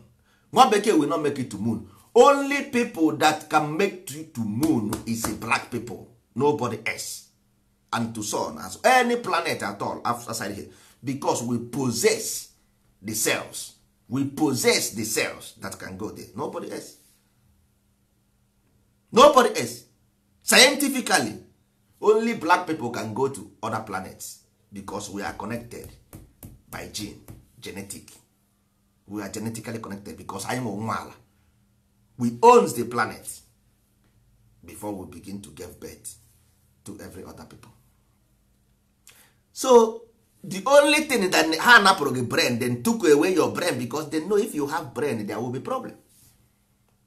Nwa bekee will not make it to moon. Only people that can make it to moon is a black people, nobody else. And to sun as any planet at all outside here, because we possess the cells. We possess the cells that can go there. Nobody else. Nobody else. Scientifically, only black people can go to other planets because we are connected by gene, genetic. We are genetically connected because anyị nwe nwa ala. We owns the planet before we begin to give birth to every other people. So the only thing that ha napụrụ gị brain, then took away your brain, because they know if you have brain there will be problem.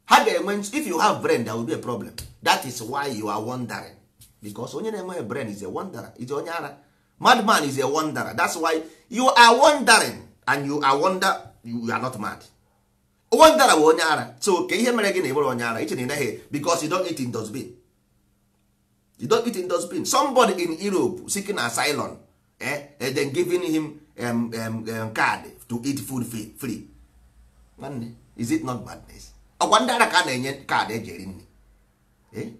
Ha ga-enwe, if you have brain there will be a problem. That is why you are wondering, because onye na-enweghị brain is a wanderer, is onye ara. Madman is a wanderer. That's why you are wondering, and you are wonder, you are not mad. Wanderer bụ onye ara. So ka ihe mere gị na ịbụrụ onye ara, iche na ị naghị, because you don't eat in dustbin. You don't eat in dustbin. Somebody in Europe seeking asylum, then giving him card to eat food free. Nwanne, is it not madness? Ọkwa ndị ara ka a na-enye kaadị eji eri nri.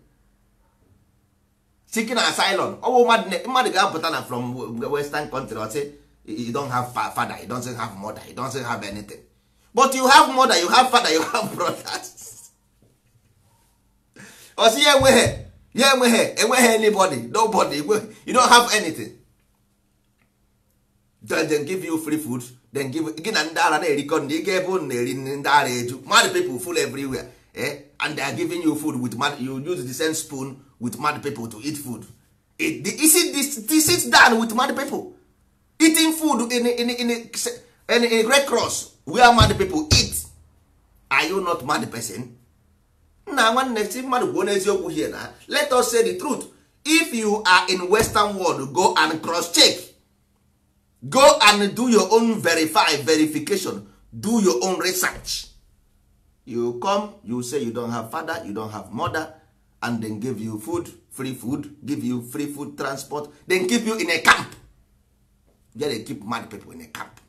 Seeking asylum, ọ bụ mmadụ ga-apụta na from western country, ọ sị you don't have father, you don't have mother, you don't have anything, but you have mother, you have father, you have brothers. Ọ sị ya enweghị, ya enweghị, enweghị anybody, nobody, you don't have anything. Then give you free food, then give gị na ndị ara na-erikọ ndị ị ga ebe unu na-eri nri, ndị ara eju, mad people full everywhere, and they are giving you food with mad, you use the same spoon with mad people to eat food. This sit down with mad people eating food in Red Cross where mad people eat. Are you not mad person? Nna nwanne, si mmadụ kwuo n'eziokwu here na, let us say the truth. If you are in western world, go and cross check, go and do your own verification, do your own research. You come, you say you don't have father, you don't have mother, and then give you food, free food, give you free food, transport, then keep you in a camp. There they keep mad people in a camp,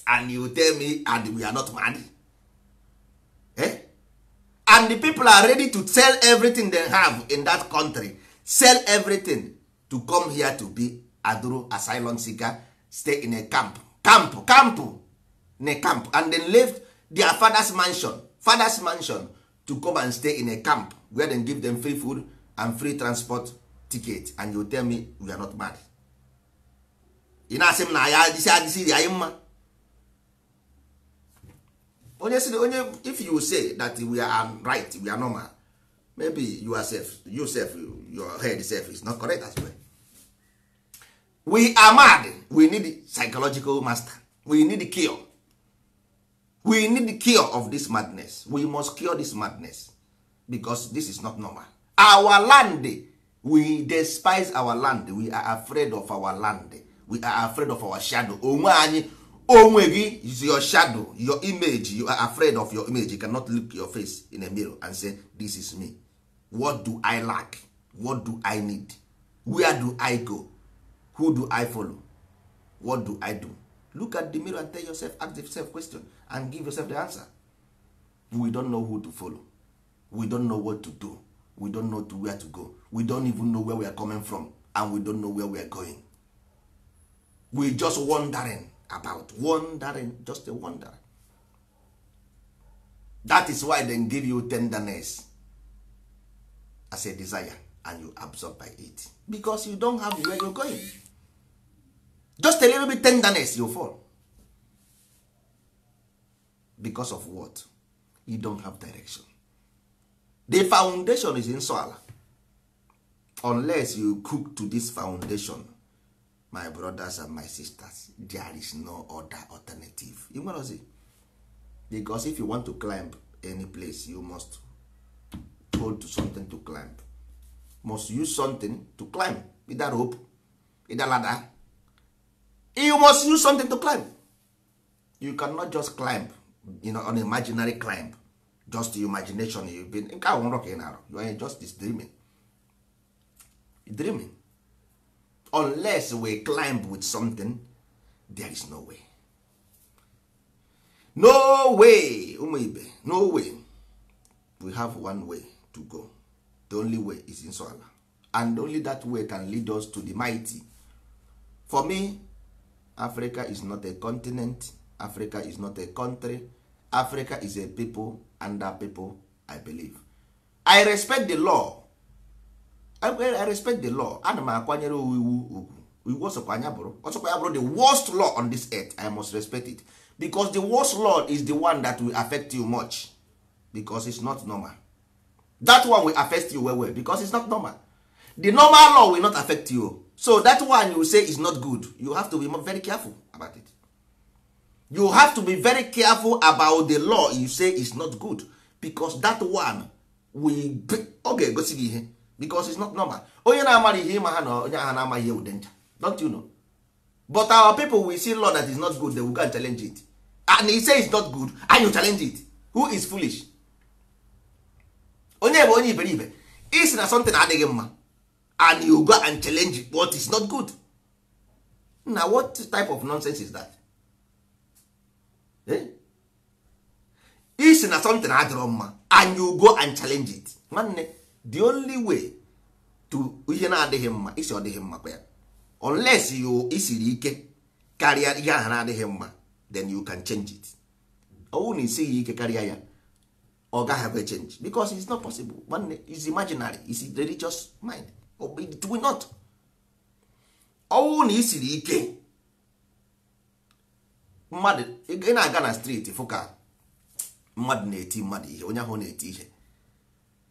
and you tell me and we are not mad, eh? And the people are ready to sell everything they have in that country, sell everything to come here to be aduru asylum seeker, stay in a camp, camp, camp, in a camp, and then left their father's mansion to come and stay in a camp where they give them free food and free transport ticket, and you tell me we are not mad. Ị na-asị m na ya adịsị adịsị dị anyị mma. Onye sị onye, if you say that we are right, we are normal, maybe you yourself, your head self is not correct as well. We are mad. We need psychological master. We need cure. We need cure of this madness. We must cure this madness because this is not normal. Our land, we despise our land. We are afraid of our land. We are afraid of our shadow. Onwe anyị, onwe gị is your shadow, your image. You are afraid of your image. You cannot look your face in a mirror and say, this is me. What do I lack? What do I need? Where do I go? Who do I follow? What do I do? Look at the mirror and tell yourself, ask yourself question and give yourself the answer. We don't know who to follow. We don't know what to do. We don't know to where to go. We don't even know where we are coming from, and we don't know where we are going. We just wondering about, wondering, just a wonder. That is why they give you tenderness as a desire, and you absorb by it because you don't have where you're going. Just a little bit tenderness, you fall. Because of what? You don't have direction. The foundation is in soil. Unless you cook to this foundation, my brothers and my sisters, there is no other alternative. You want to see? Because if you want to climb any place, you must hold to something to climb. Must use something to climb. Either rope, either ladder. You must use something to climb. You cannot just climb, you know, an imaginary climb. Just the imagination. You've been you are just this dreaming. Dreaming. Unless we climb with something, there is no way. No way, ụmụ ibe, no way. We have one way to go. The only way is Inshallah. And only that way can lead us to the mighty. For me, Africa is not a continent. Africa is not a country. Africa is a people, and that people, I believe. I respect the law. I respect the law. Ana m akwanyere iwu ugwu. Iwu ọsọkwa anya bụrụ, ọsọkwa ya bụrụ the worst law on this earth, I must respect it, because the worst law is the one that will affect you much, because it's not normal. That one will affect you well well, because it's not normal. The normal law will not affect you, so that one you say is not good, you have to be very careful about it. You have to be very careful about the law you say is not good, because that one will, ọ ga-egosi gị ihe, because it's not normal. Onye na-amara ihe ịma ha na onye ahụ na-amaghị ihe danger, don't you know? But our people will see law that is not good, they will go and challenge it, and he say it's not good and you challenge it. Who is foolish? Onye bụ onye iberibe isi na something adịghị mma and you go and challenge what is not good. Na what type of nonsense is that? Eh? Isi na something adịrọ mma and you go and challenge it. Nwanne, the only way to ihe na-adịghị mma isi ọ dịghị mma kwa ya, unless you isiri ike karịa ihe ahụ na-adịghị mma, then you can change it. Ọ bụrụ na isighi ike karịa ya, ọ gaghị have a change, because it's not possible. Nwanne, it's imaginary, it's religious mind, it will not. Ọ bụrụ na isiri ike mmadụ, ị na-aga na street fụ ka mmadụ na-eti mmadụ ihe, onye ahụ na-eti ihe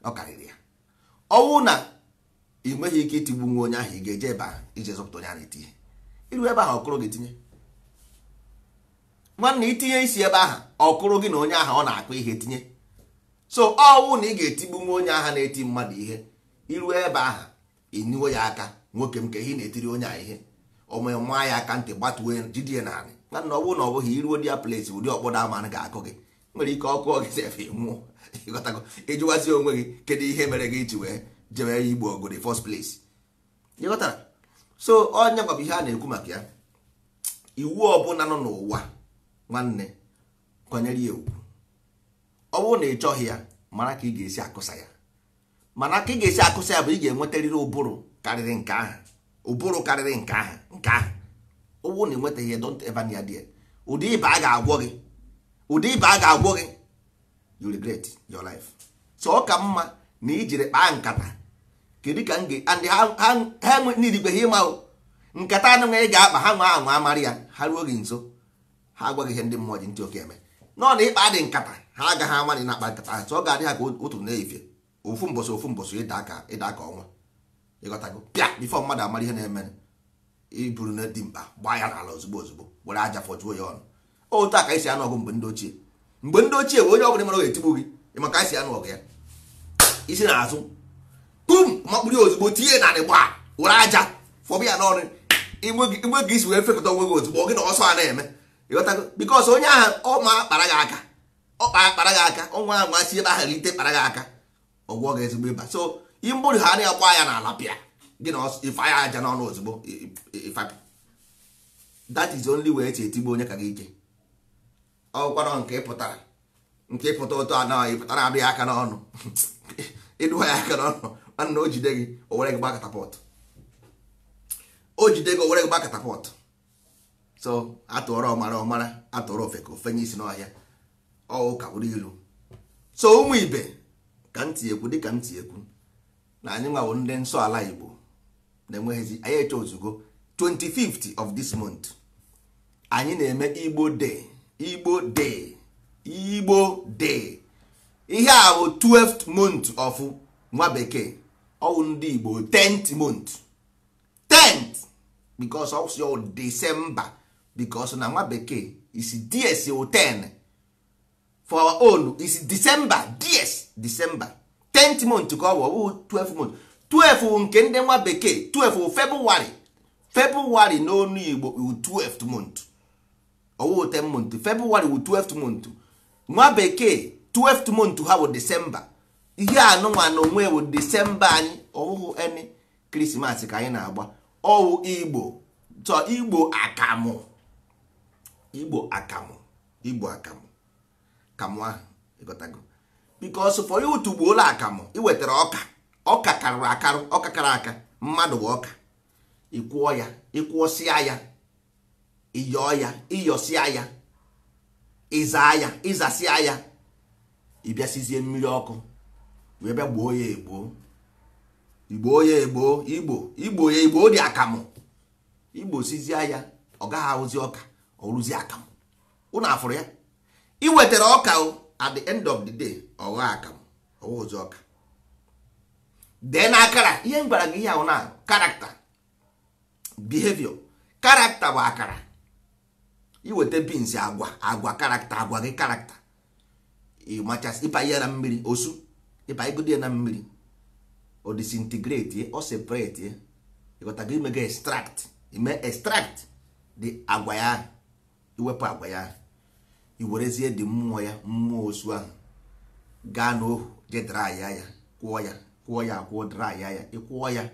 ọ karịrị ya, ọ bụrụ na ị nweghị ike itigbu nwa onye ahụ, ị ga-eje ebe ahụ iji zọpụta onye ahụ na-eti ihe. Iru ebe ahụ ọkụrụ gị tinye, nwanne, itinye isi ebe ahụ ọkụrụ gị na onye ahụ ọ na-akụ ihe tinye. So ọwụ na ị ga-etigbu nwa onye ahụ na-eti mmadụ ihe, iru ebe ahụ ịniwo ya aka, nwoke m ka ihe na-etiri onye ahụ ihe, ọmụma ya aka ntị, gbatuo jide ya n'anị. Nwanne, ọ bụrụ na ọ bụghị, iruo dị ya place, ụdị ọkpọdọ ama ga-akụ gị, nwere ike ọkụ gị sef nwụọ. Ịghọtago? Ịjụwazi onwe gị kedu ihe mere gị iji wee jewe igbo ọgụ the first place. Ịghọtara? So onye gwabụ ihe a na-ekwu maka ya, iwu ọbụla nọ n'ụwa, nwanne, kwanyere ya ugwu. Ọ bụrụ na ị chọghị ya, mara ka ị ga-esi akụsa ya. Mana ka ị ga-esi akụsa ya bụ ị ga-enwetarịrị ụbụrụ karịrị nke ahụ, ụbụrụ karịrị nke ahụ, nke ahụ. Ọ bụrụ na ị nwetaghị ya, don't ever near there. Ụdị ịba a ga-agwọ gị, ụdị ịba a ga-agwọ gị, you regret your life. So ọ ka mma na ijiri kpaa nkata kedu ka m ga and ha n'irigbe ha ịma nkata anụ ị ga-akpa ha nwa anwa amara ya, ha ruo gị nso ha agwaghị ihe ndị mmụọ ji ntị oke eme nọ na ịkpa dị nkata, ha agaghị ama na ị na-akpa nkata ahụ. So ọ ga-adị ha ka otu na-efie ofu mbọsị, ofu mbọsị ịda aka, ịda aka ọnwa. Ịghọtago? Pịa before mmadụ amara ihe na-eme, iburu na dị mkpa gbaa ya n'ala ozugbo ozugbo, were aja fọjuo ya ọnụ. Otu a ka esi anụ ọgụ mgbe ndị ochie, mgbe ndị ochie bụ onye ọbụla mara ga-etigbu gị, maka esi anụ ọgụ ya isi n'azụ tum makpụrụ ya ozugbo, tinye narị gbaa, were aja fọbụ ya n'ọnụ, igwe gị isi wee fekọta onwe gị ozugbo, gị na ọsọ a na-eme. Ịghọtago? Because onye ahụ ọ ma kpara gị aka, ọ kpara gị aka, ọnwa ahụ si ebe ahụ rite kpara gị aka, ọgwọ gị ezigbo ịba. So mgbụrụ ha na-agba ya n'ala pịa gị na ife ya aja n'ọnụ ozugbo, ifapụ. That is the only way esi etigbu onye ka gị ike. Ọkwanọ nke ịpụtara, nke ịpụta ụtọ anaghị ịpụtara adịghị aka n'ọnụ, ịdụwa ya aka n'ọnụ, nwanne, o jide gị, o were gị gba catapult, o jide gị, o were gị gba catapult. So atụọrọ ọmara ọmara, atụọrọ ofe ka ofenye isi n'ọhịa, ọ ụka bụrụ ilu. So ụmụ ibe, ka m tinyekwu dịka m tinyekwu na anyị nwawo ndị nsọ ala Igbo na-enweghịzi anyị eche ozugbo 25th of this month anyị na-eme Igbo Day, Igbo Day, Igbo Day. Ihe a bụ 12th month of nwa bekee, ọwụ ndị Igbo 10th month, 10th, because of your December, because na nwa bekee is ds 10, for our own is December, ds December 10th month ka ọ bụ, ọ bụghị 12 month. 12 nke ndị nwa bekee, 12 February, February n'onu Igbo wụ 12th month, ọwụ 10 month, February wụ 12th month. Nwa bekee 12th month ha bụ December. Ihe anụnwa na onwe bụ December anyị, ọwụhụ eni Christmas ka anyị na-agba, ọwụ Igbo chọ Igbo akamụ, Igbo akamụ, Igbo akamụ kamụ ahụ. Ịghọtago? Because for you to gbuola akamụ, ị wetara ọka, ọka karịrị akarụ, ọka kara aka, mmadụ bụ ọka, ịkwụọ ya, ịkwụọsịa ya, ịyọọ ya, ịyọsịa ya, ịzaa ya, ịzasịa ya, ịbịasịzie mmiri ọkụ wee bịa gboo ya egboo, igboo ya egboo, igbo igbo ya igbo dị akamụ. Igbo sizie ya, ọ gaghị ahụzi ọka, ọ rụzie akamụ. Ụnụ afụrụ ya, ị wetara ọka o, at the end of the day ọ ghọọ akamụ, ọ wụghịzi ọka. Dee na akara ihe m gwara gị, ihe ahụ na character, behavior. Character bụ akara. Iweta beans, agwa, agwa character, agwa gị character. Ịmachasị ịba ya na mmiri osu, ịba igodi ya na mmiri, o disintegrate, o separate. Ịghọtago? Ime ga extract, ime extract dị agwa ya ahụ. Iwepụ agwa ya ahụ, iwerezie dị mmụọ ya, mmụọ osu ahụ, gaa n'ohu je dry ya, kwụọ ya, kwụọ ya, kwụọ, dry ya. Ịkwụọ ya,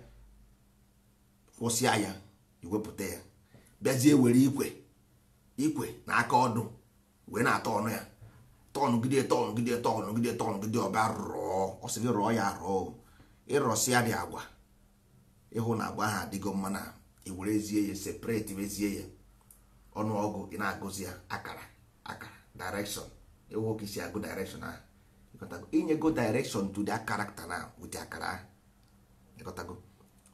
kwụsịa ya, iwepụta ya, bịazie were ikwe, ikwe na aka ọdụ wee na-atọ ọnụ ya, tọnụgide, tọnụgide, tọnụgide, tọnụgide, ọbịa rụọ. Ọ sị gị rụọ ya, rụọ. Ịrọsịa dị agwa, ịhụ na agwa ahụ adịgo mma, na iwerezie ya separate, wezie ya ọnụọgụ, ị na-agụzi ya akara, akara direction. Ịhụ ka isi agụ direction ahụ, ịghọtago? Inyego direction to their character na with akara ahụ, ịghọtago?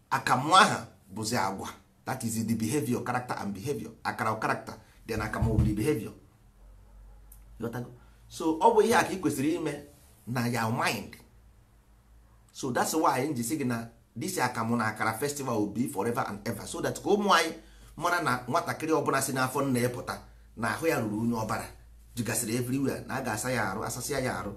Akamụ aha bụzi agwa. That is the behavior, character and behavior. Akara character, then akamụ the behavior, ịghọtago? So ọ bụ ihe a ka ị kwesịrị ime na your mind. So that's why m ji sị gị na this akamụ na akara festival will be forever and ever, so that ka ụmụ anyị mara na nwatakịrị ọbụla si n'afọ nna ya pụta, na ahụ ya ruru unye, ọbara jugasịrị everywhere, na a ga-asa ya arụ, asasịa ya arụ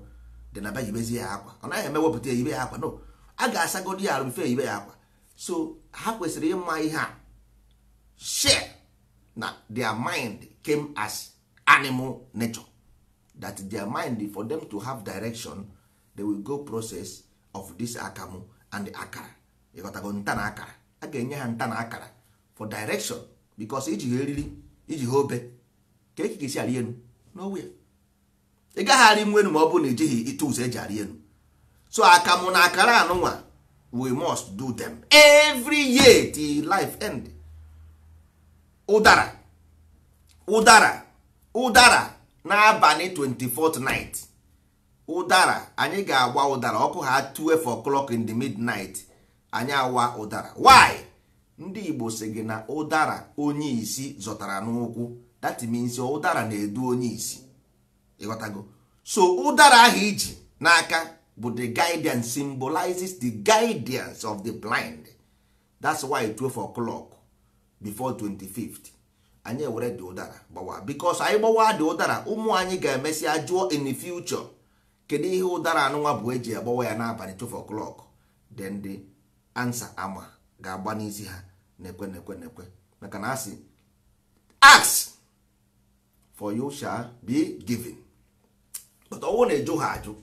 dị na ba, yibezie ya akwa. Ọ naghị eme wepụta ya, yibe ya akwa. No, a ga-asagodi ya arụ before yibe ya akwa. So ha kwesịrị ịma ihe a, share na their mind came as animal nature, that their mind, for them to have direction, they will go process of this akamu and the akara. Ịghọtago? Nta na akara, a ga-enye ha nta na akara for direction, because iji ha eriri, iji ha obe ka eke esi arị elu nowhere. Ị gaghị arị nwu elu ma ọ bụrụ na ejighị tools eji arị elu. So akamụ na akara anụnwa, we must do them every year till life end. Ụdara, ụdara, ụdara n'abalị 24th night, ụdara anyị ga-agba ụdara ọkụ ha 12 o'clock in the midnight. Anyị awa ụdara. Why? Ndị Igbo sị gị na ụdara onye isi zọtara n'ụkwụ, that means ụdara na-edu onye isi, ịghọtago? So ụdara ahụ iji n'aka bụ the guidance, symbolizes the guidance of the blind. That's why 12 o'clock before 25th anyị ewere dị ụdara gbawa, because anyị gbawa dị ụdara, ụmụ anyị ga-emesịa jụọ in the future, kedu ihe ụdara anụnwa bụ eji agbawa ya n'abalị 12 o'clock? Then the answer ama ga-agba n'isi ha, nekwe, nekwe, nekwe, maka na asị, "Ask for you shall be given." But ọwụ na-eju ha ajụ,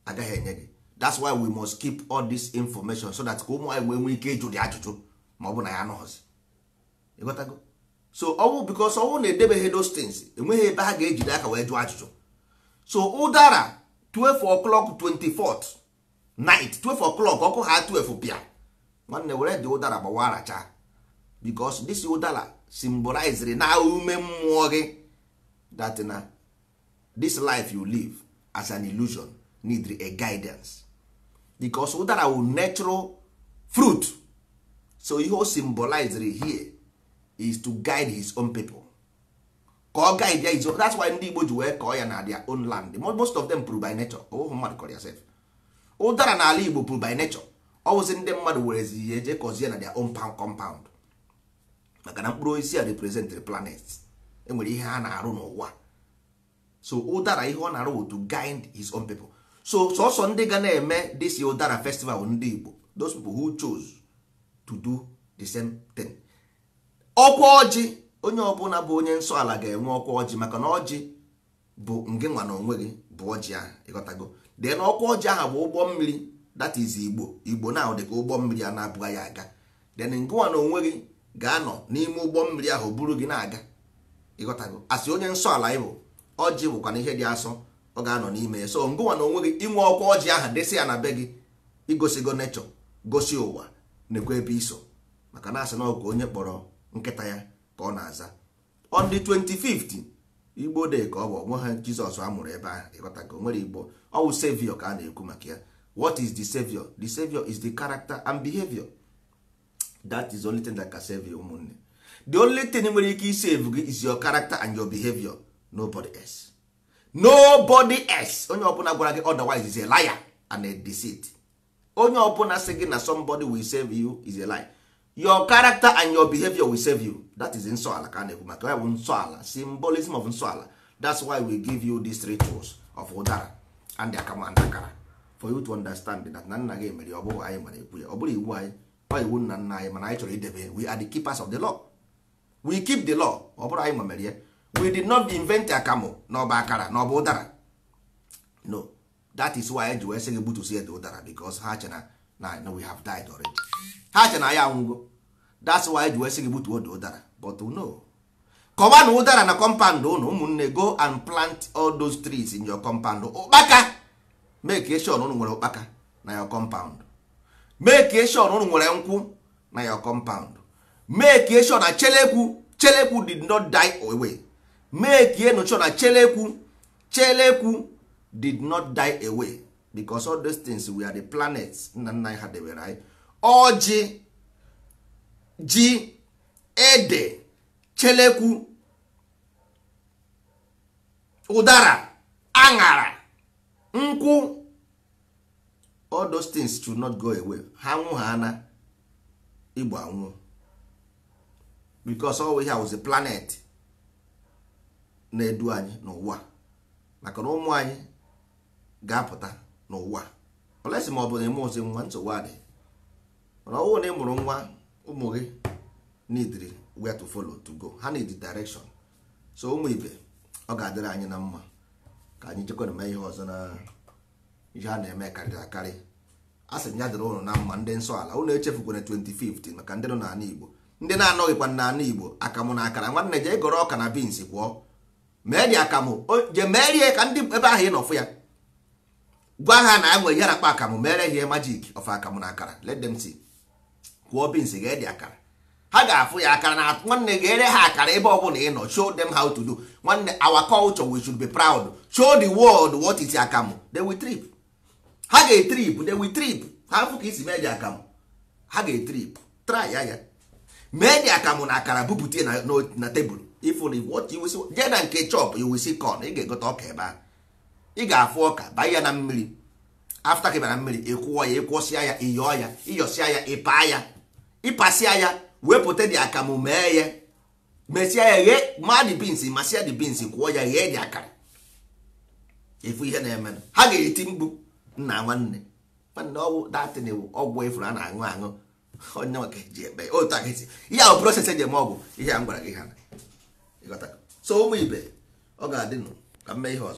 agaghị enye gị. That's why we must keep all this information, so that ka ụmụ anyị wee nwee ike ịjụ dị ajụjụ ma ọ bụ na ya anọghọzi, ịghọtago? So ọwụ because ọwụ na-edebeghị those things, enweghị ebe ha ga-ejide aka wee jụọ ajụjụ. So ụdara 12 o'clock, 24th night, 12 o'clock, ọkụ ha 12 pịa, nwanne, were dị ụdara gbawa aracha, because this ụdara symbolized na ume mmụọ gị, that na this life you live as an illusion need a guidance, because ụdara wụ natural fruit. So ihe o symbolized here is to guide his own people, ka ọ guide ya his own. That's why ndị Igbo ji wee kọọ ya na their own land. Most of them pụrụ by nature. Ọwụhụ mmadụ kọrọ ya sef. Ụdara n'ala Igbo pụrụ by nature. Ọ wụzi ndị mmadụ werezi ya eje kọzie na their own compound, maka na mkpụrụ osisi a represent the planet. Enwere ihe ha na-arụ n'ụwa. So ụdara, ihe ọ na-arụ bụ to guide his own people. So sọsọ ndị ga na-eme this ụdara festival bụ ndị Igbo, those people who chose to do the same thing. Ọkwa ọjị, onye ọbụla bụ onye nsọ ala ga-enwe ọkwa ọjị, maka na ọjị bụ ngị nwa na onwe gị bụ ọjị ahụ, ịghọtago? Then ọkwa ọjị ahụ bụ ụgbọ mmiri, that is Igbo. Igbo na dị ka ụgbọ mmiri a na-abụghị ya aga. Then ngị nwa na onwe gị ga-anọ n'ime ụgbọ mmiri ahụ buru gị na-aga, ịghọtago? Asị onye nsọ ala ịbụ ọjị bụkwa na ihe dị asọ, ọ ga-anọ n'ime ya. So ngụnwa na onwe gị inwe ọkwa ọjị ahụ, desi ya na be gị, igosigo nature, gosi ụwa nekwa ebe iso, maka na asị na ọkụ onye kpọrọ nkịta ya ka ọ na-aza. On the 25th, Igbo Day ka ọ bụ onwe ha. Jizọs a mụrụ ebe ahụ, ịghọtago? Nwere Igbo ọ bụ savior ka a na-ekwu maka ya. What is the savior? The savior is the character and behavior. That is the only thing that can save you, ụmụnne. The only thing nwere ike isave gị is your character and your behavior, nobody else. Nobody else. Onye ọbụla gwara gị otherwise is a liar and a deceit. Onye ọbụla sị gị na somebody will save you is a lie. Your character and your behavior will save you. That is nsọ ala ka a na-ekwu maka ya bụ nsọ ala, symbolism of nsọ ala. That's why we give you these rituals of ụdara and akamu and akara for you to understand that na nna gị mere, ọ bụghị anyị mara ekwu ya, ọ bụrụ iwu anyị, ọ iwu nna nna anyị, mana anyị chọrọ idebe. We are the keepers of the law. We keep the law. Ọ bụrụ anyị nwemere ya, we did not invent akamụ na ọba akara na ọba ụdara. No, that is why eji wee sị gị gbutusie the ụdara, because ha che na na we have died already. Ha che na ya anwụgo. That's why eji wee sị gị gbutuo the ụdara. But no, kọwa na ụdara na compound ụnụ, ụmụnne, go and plant all those trees in your compound. Ụkpaka, make sure ụnụ nwere ụkpaka na your compound. Make sure ụnụ nwere nkwụ na your compound. Make sure na chelekwu, chelekwu did not die away. Make sure na chelekwu, chelekwu did not die away, because all those things we are the planets nna nna anyị ha debere anyị. Ọjị, ji, ede, chelekwu, ụdara, aṅara, nkwụ, all those things should not go away. Ha nwụ ha na igbo anwụ, because all we have was a planet na-edu anyị n'ụwa, maka na ụmụ anyị ga-apụta n'ụwa olesi ma ọ bụ na ime ozi nwa nsogbu adị. Mana ọ bụrụ na ị mụrụ nwa, ụmụ gị need where to follow to go, ha need direction. So ụmụ ibe, ọ ga-adịrị anyị na mma ka anyị jekwana mee ihe ọzọ na ihe a na-eme karịrị akarị. A sị ya dịrị ụnụ na mma, ndị nsọ ala. Ụnụ echefukwana 2050 maka ndị nọ n'ala Igbo, ndị na-anọghịkwa n'ala Igbo. Akamụ na akara, nwanne, jee gọrọ ọka na beans kwụọ, mee dị akamụ, jee merie ka ndị ebe ahụ ị nọ fụ ya, gwa ha na enwe ihe na-akpọ akamụ, mere ihe magic of akamụ na akara, let them see. Kwụọ beans, ga dị akara, ha ga-afụ ya akara na nwanne, ga-ere ha akara ebe ọ bụla ị nọ. Show them how to do. Nwanne, our culture, we should be proud. Show the world what is akamụ, they will trip. Ha ga-etrip, they will trip. Ha fụ ka isi mee dị akamụ, ha ga-etrip. Try ya, ya mee dị akamụ na akara, bupụta na tebụl. If what you will see, jee na nke chop, you will see corn. Ị ga-egote ọka ebe ahụ, ị ga-afụ ọka, banye ya na mmiri. After ka ị bara mmiri, ịkwụọ ya, ịkwụsịa ya, ịyọọ ya, ịyọsịa ya, ịpaa ya, ịpasịa ya, wepụta dị akamụ, mee ya, mesịa ya, ghee ma dị beans, masịa dị beans, kwụọ ya, ghee dị akara. Ịfụ ihe na-eme, ha ga-eti mkpu nna, nwanne, nwanne, ọgwụ datin ọgwụ ifuru a na-aṅụ aṅụ, onye maka eji ekpe otu aka esi ihe ahụ process eji eme ọgwụ, ihe a m gwara gị ha. So ụmụ ibe, ọ ga-adịnụ ka m mee ihe ọzọ.